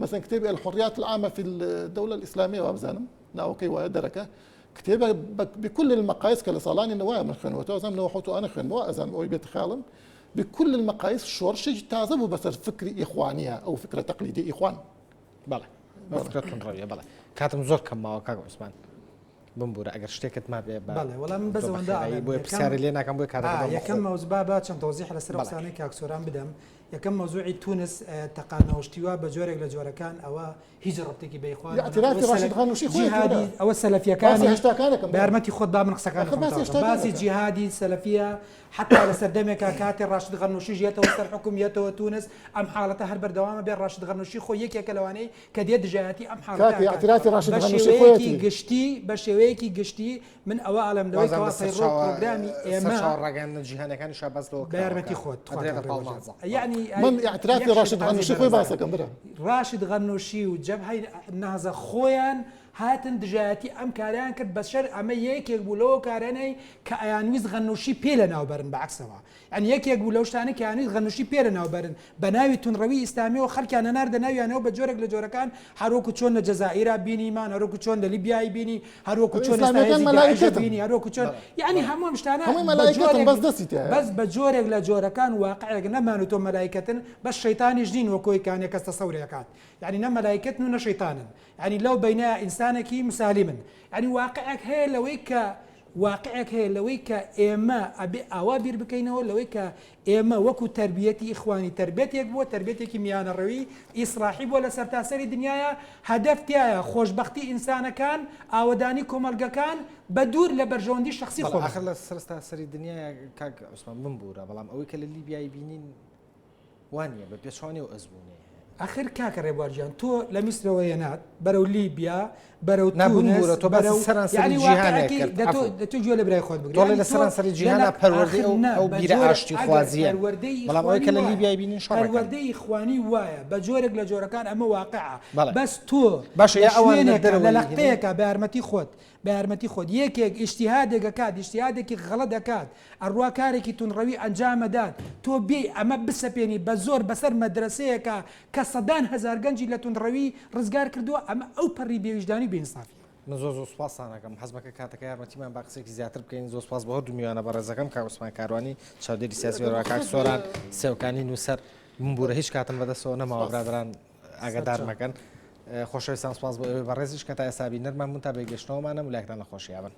مەسەن کتێبی الحریات العامە في الدولة الإسلامية وابزانم ناوەکەی وایە دەرەکە کتێبە بكل المقاييس کە لە ساڵانی نەوایە من خوێنوەتەوە ئەزانم نەوە حوت و ئەنە خوێنمەوە ئەزانم ئەوەی بێتە خەیاڵم بكل المقاييس شۆڕشێکی تازە بوو بەسەر فکری ئیخوانیە ئەو فکرە تەقلیدی ئیخوان. بەڵێ ئەو فکرە توندڕەویە بەڵێ کاتم زۆر کەم ماوە کاک عوسمان بمبورە ئەگەر شتێکت مابێ بە بەڵێ وەڵام من بەس تۆ ئەوەندە بەخێرایی ئەڵێم بۆیە یەکەم پرسیارت لێ ناکەم بۆیە کاتەکە ئا دەم بە یەکەم خۆم مەوز با با چەند تەوزیح لەسەر ئەو بەڵێ قسانەی کاک سۆران بدەم یەکەم مەوزوعی تونس تەقاندنەوە شتی وا بە جۆرێک لە جۆرەکان ئەوە هیچ ڕەبتێکی بە ئیخوانەوە اعترافی ئەوە ڕاشد سەلەف غەنوشی خۆیەتی جیهادی برا. ئەوە باسی سەلەفیەکانی هەشتاکانەکەم بە یارمەتی خۆت با من قسەکانی ئەخە خۆم باسی تەواو کەم باسی هەشتاکانەکە. جیهادی سەلەفیە حتا لە سەردەمێکا کاتێ ڕاشد غەنوشیش یەتەوە سەر حوکم یەتەوە تونس ئەم حاڵەتە هەر بەردەوامە بێ ڕاشد غەنوشی خۆی یەکێکە لەوانەی کە دێ دژایەتی ئەم حاڵەتە کاکە ئەکات اعترافی ڕاشد بە غەنوشی شێوەیەکی خۆیەتی. گشتی بە شێوەیەکی گشتی من ئەوە ئەڵێم لەوەی وازان کەوا لە پەیڕەو و سەرچاوە پرۆگرامی ئێمە سەرچاوە ڕاگەیاندنە جیهانیەکانیشا باس لەوە بە کراوە یارمەتی کە خۆت ئەدرێتە خواتان پاڵ ڕێبەر نازە. یەعنی من اعترافی یەک شت ڕاشد عەرزی غەنوشی خۆی بەڕێزان باسەکەم برا. ڕاشد غەنوشی و جەبهەی نەهزە خۆیان هاتن دژایەتی ئەم کارەیان کرد بەشەر ئەمە یەکێک بوو لەو کارانەی کە ئەیانویست غەنوشی پێ لەناوبەرن بە عەکسەوە یانی یەکێک بوو لەو شتانەی کە ئەیانویست غەنوشی پێ لەناوبەرن بە ناوی توندڕەوی ئیسلامیەوە خەڵکیان ئەناردە ناویانەوە بە جۆرێک لە جۆرەکان هەروەکو چۆن لە جەزائیرا بینیمان هەروەکو چۆن لە لیبیای بینی هەروەکو چۆن ئێستا ئیسلامیەکان هێزی داعشە مەلایکەتن بینی هەروەکو چۆن یانی هەموو ئەم شتانە هەمووی بە مەلایکەتن جۆرێک بەس دەستی تیایە. بەس بە جۆرێک لە جۆرەکان واقعێک نەمان و تۆ مەلایکەتن بەس شەیتانیش نین وەکۆی کانێ کەس تەسەوری ئەکات یانی نە مەلایکەتن و نە شەیتانن یانی لەو بەینە ئینسانێکی مسالیمن یانی واقعێک هەیە لەوەی کە واقعێک هەیە لەوەی کە ئێمە ئەبێ ئاوا بیر بکەینەوە لەوەی کە ئێمە وەکو تەربیەتی ئیخوانی تەربیەتێک بووە تەربیەتێکی میانەڕەوی ئیسڵاحی بووە لە سەرتاسەری دنیایا هەدەف تیایە خۆشبەختی ئینسانەکان ئاوەدانی کۆمەڵگەکان بە دوور لە بەرژەوەندی شەخسی بەڵێ خۆمان. ئاخر لە سەرتاسەری دنیایا کاک عوسمان بمبورە بەڵام ئەوەی کە لە لیبیای بینین وا نییە بە پێچەوانەی ئەو ئەزموونەیە هەیە. ئاخر کاکە ڕێبوار گیان تۆ لە میسرەوە یەنات بەرەو لیبیا بەرەو نا تونس بمبورە تۆ باسی بەرەو سەرانسەری یعنی جیهانێک واقعەکەی کرد دە تۆ عەفو. دە تۆ گوێ لە برای خۆت بگرە تۆ ڵێ یعنی لە تۆ سەرانسەری لە جیهانا نە پەروەردەی ئاخر ئەو نا ئەو بە بیرە جۆرێک ئەگەر ئاشتیخوازییە پەروەردەی بەڵام ئەوەی ئیخوانی کە لە وایە لیبیای بینین شەڕەکەن. پەروەردەی ئیخوانی وایە بە جۆرێک لە جۆرەکان ئەمە واقعە بەڵێ بەس تۆ باشە لە یا ئەوان لە شوێنێکا لە دەرەوەی هێنین لەقتەیەکا بە یارمەتی خۆت بە یارمەتی خۆت یەکێک ئیجتیهادێک ئەکات ئیجتیهادێکی غەڵەت ئەکات ئەڕوا کارێکی توندڕەوی ئەنجام ئەدات تۆ بێی ئەمە بسەپێنی بە زۆر بەسەر مەدرەسەیەکا کە سەدان هەزار گەنجی لە توندڕەوی ڕزگار کردووە ئەمە ئەو پەڕی بێویژدانی و بێ ئینسافیە. من زۆر زۆر سوپاستان ئەکەم حەزمەکە کاتەکە یارمەتیمان با قسێکی زیاتر بکەین زۆر سوپاس بۆ هەردوو میوانە بەڕێزەکەم کاک عوسمان کاروانی چاودێری سیاسی وەروا کاک سۆران سێوکانی نووسەر بمبوورە هیچ کاتم بەدەستەوە نەماوە برادران ئاگادار مەکەن خۆشەویستان سوپاس بۆ ئێوەی بەڕێزیش کە تا ئێستا بینەرمان بوون تا بەگەشتنەوەمانە ملاکتان لە خۆشیابن.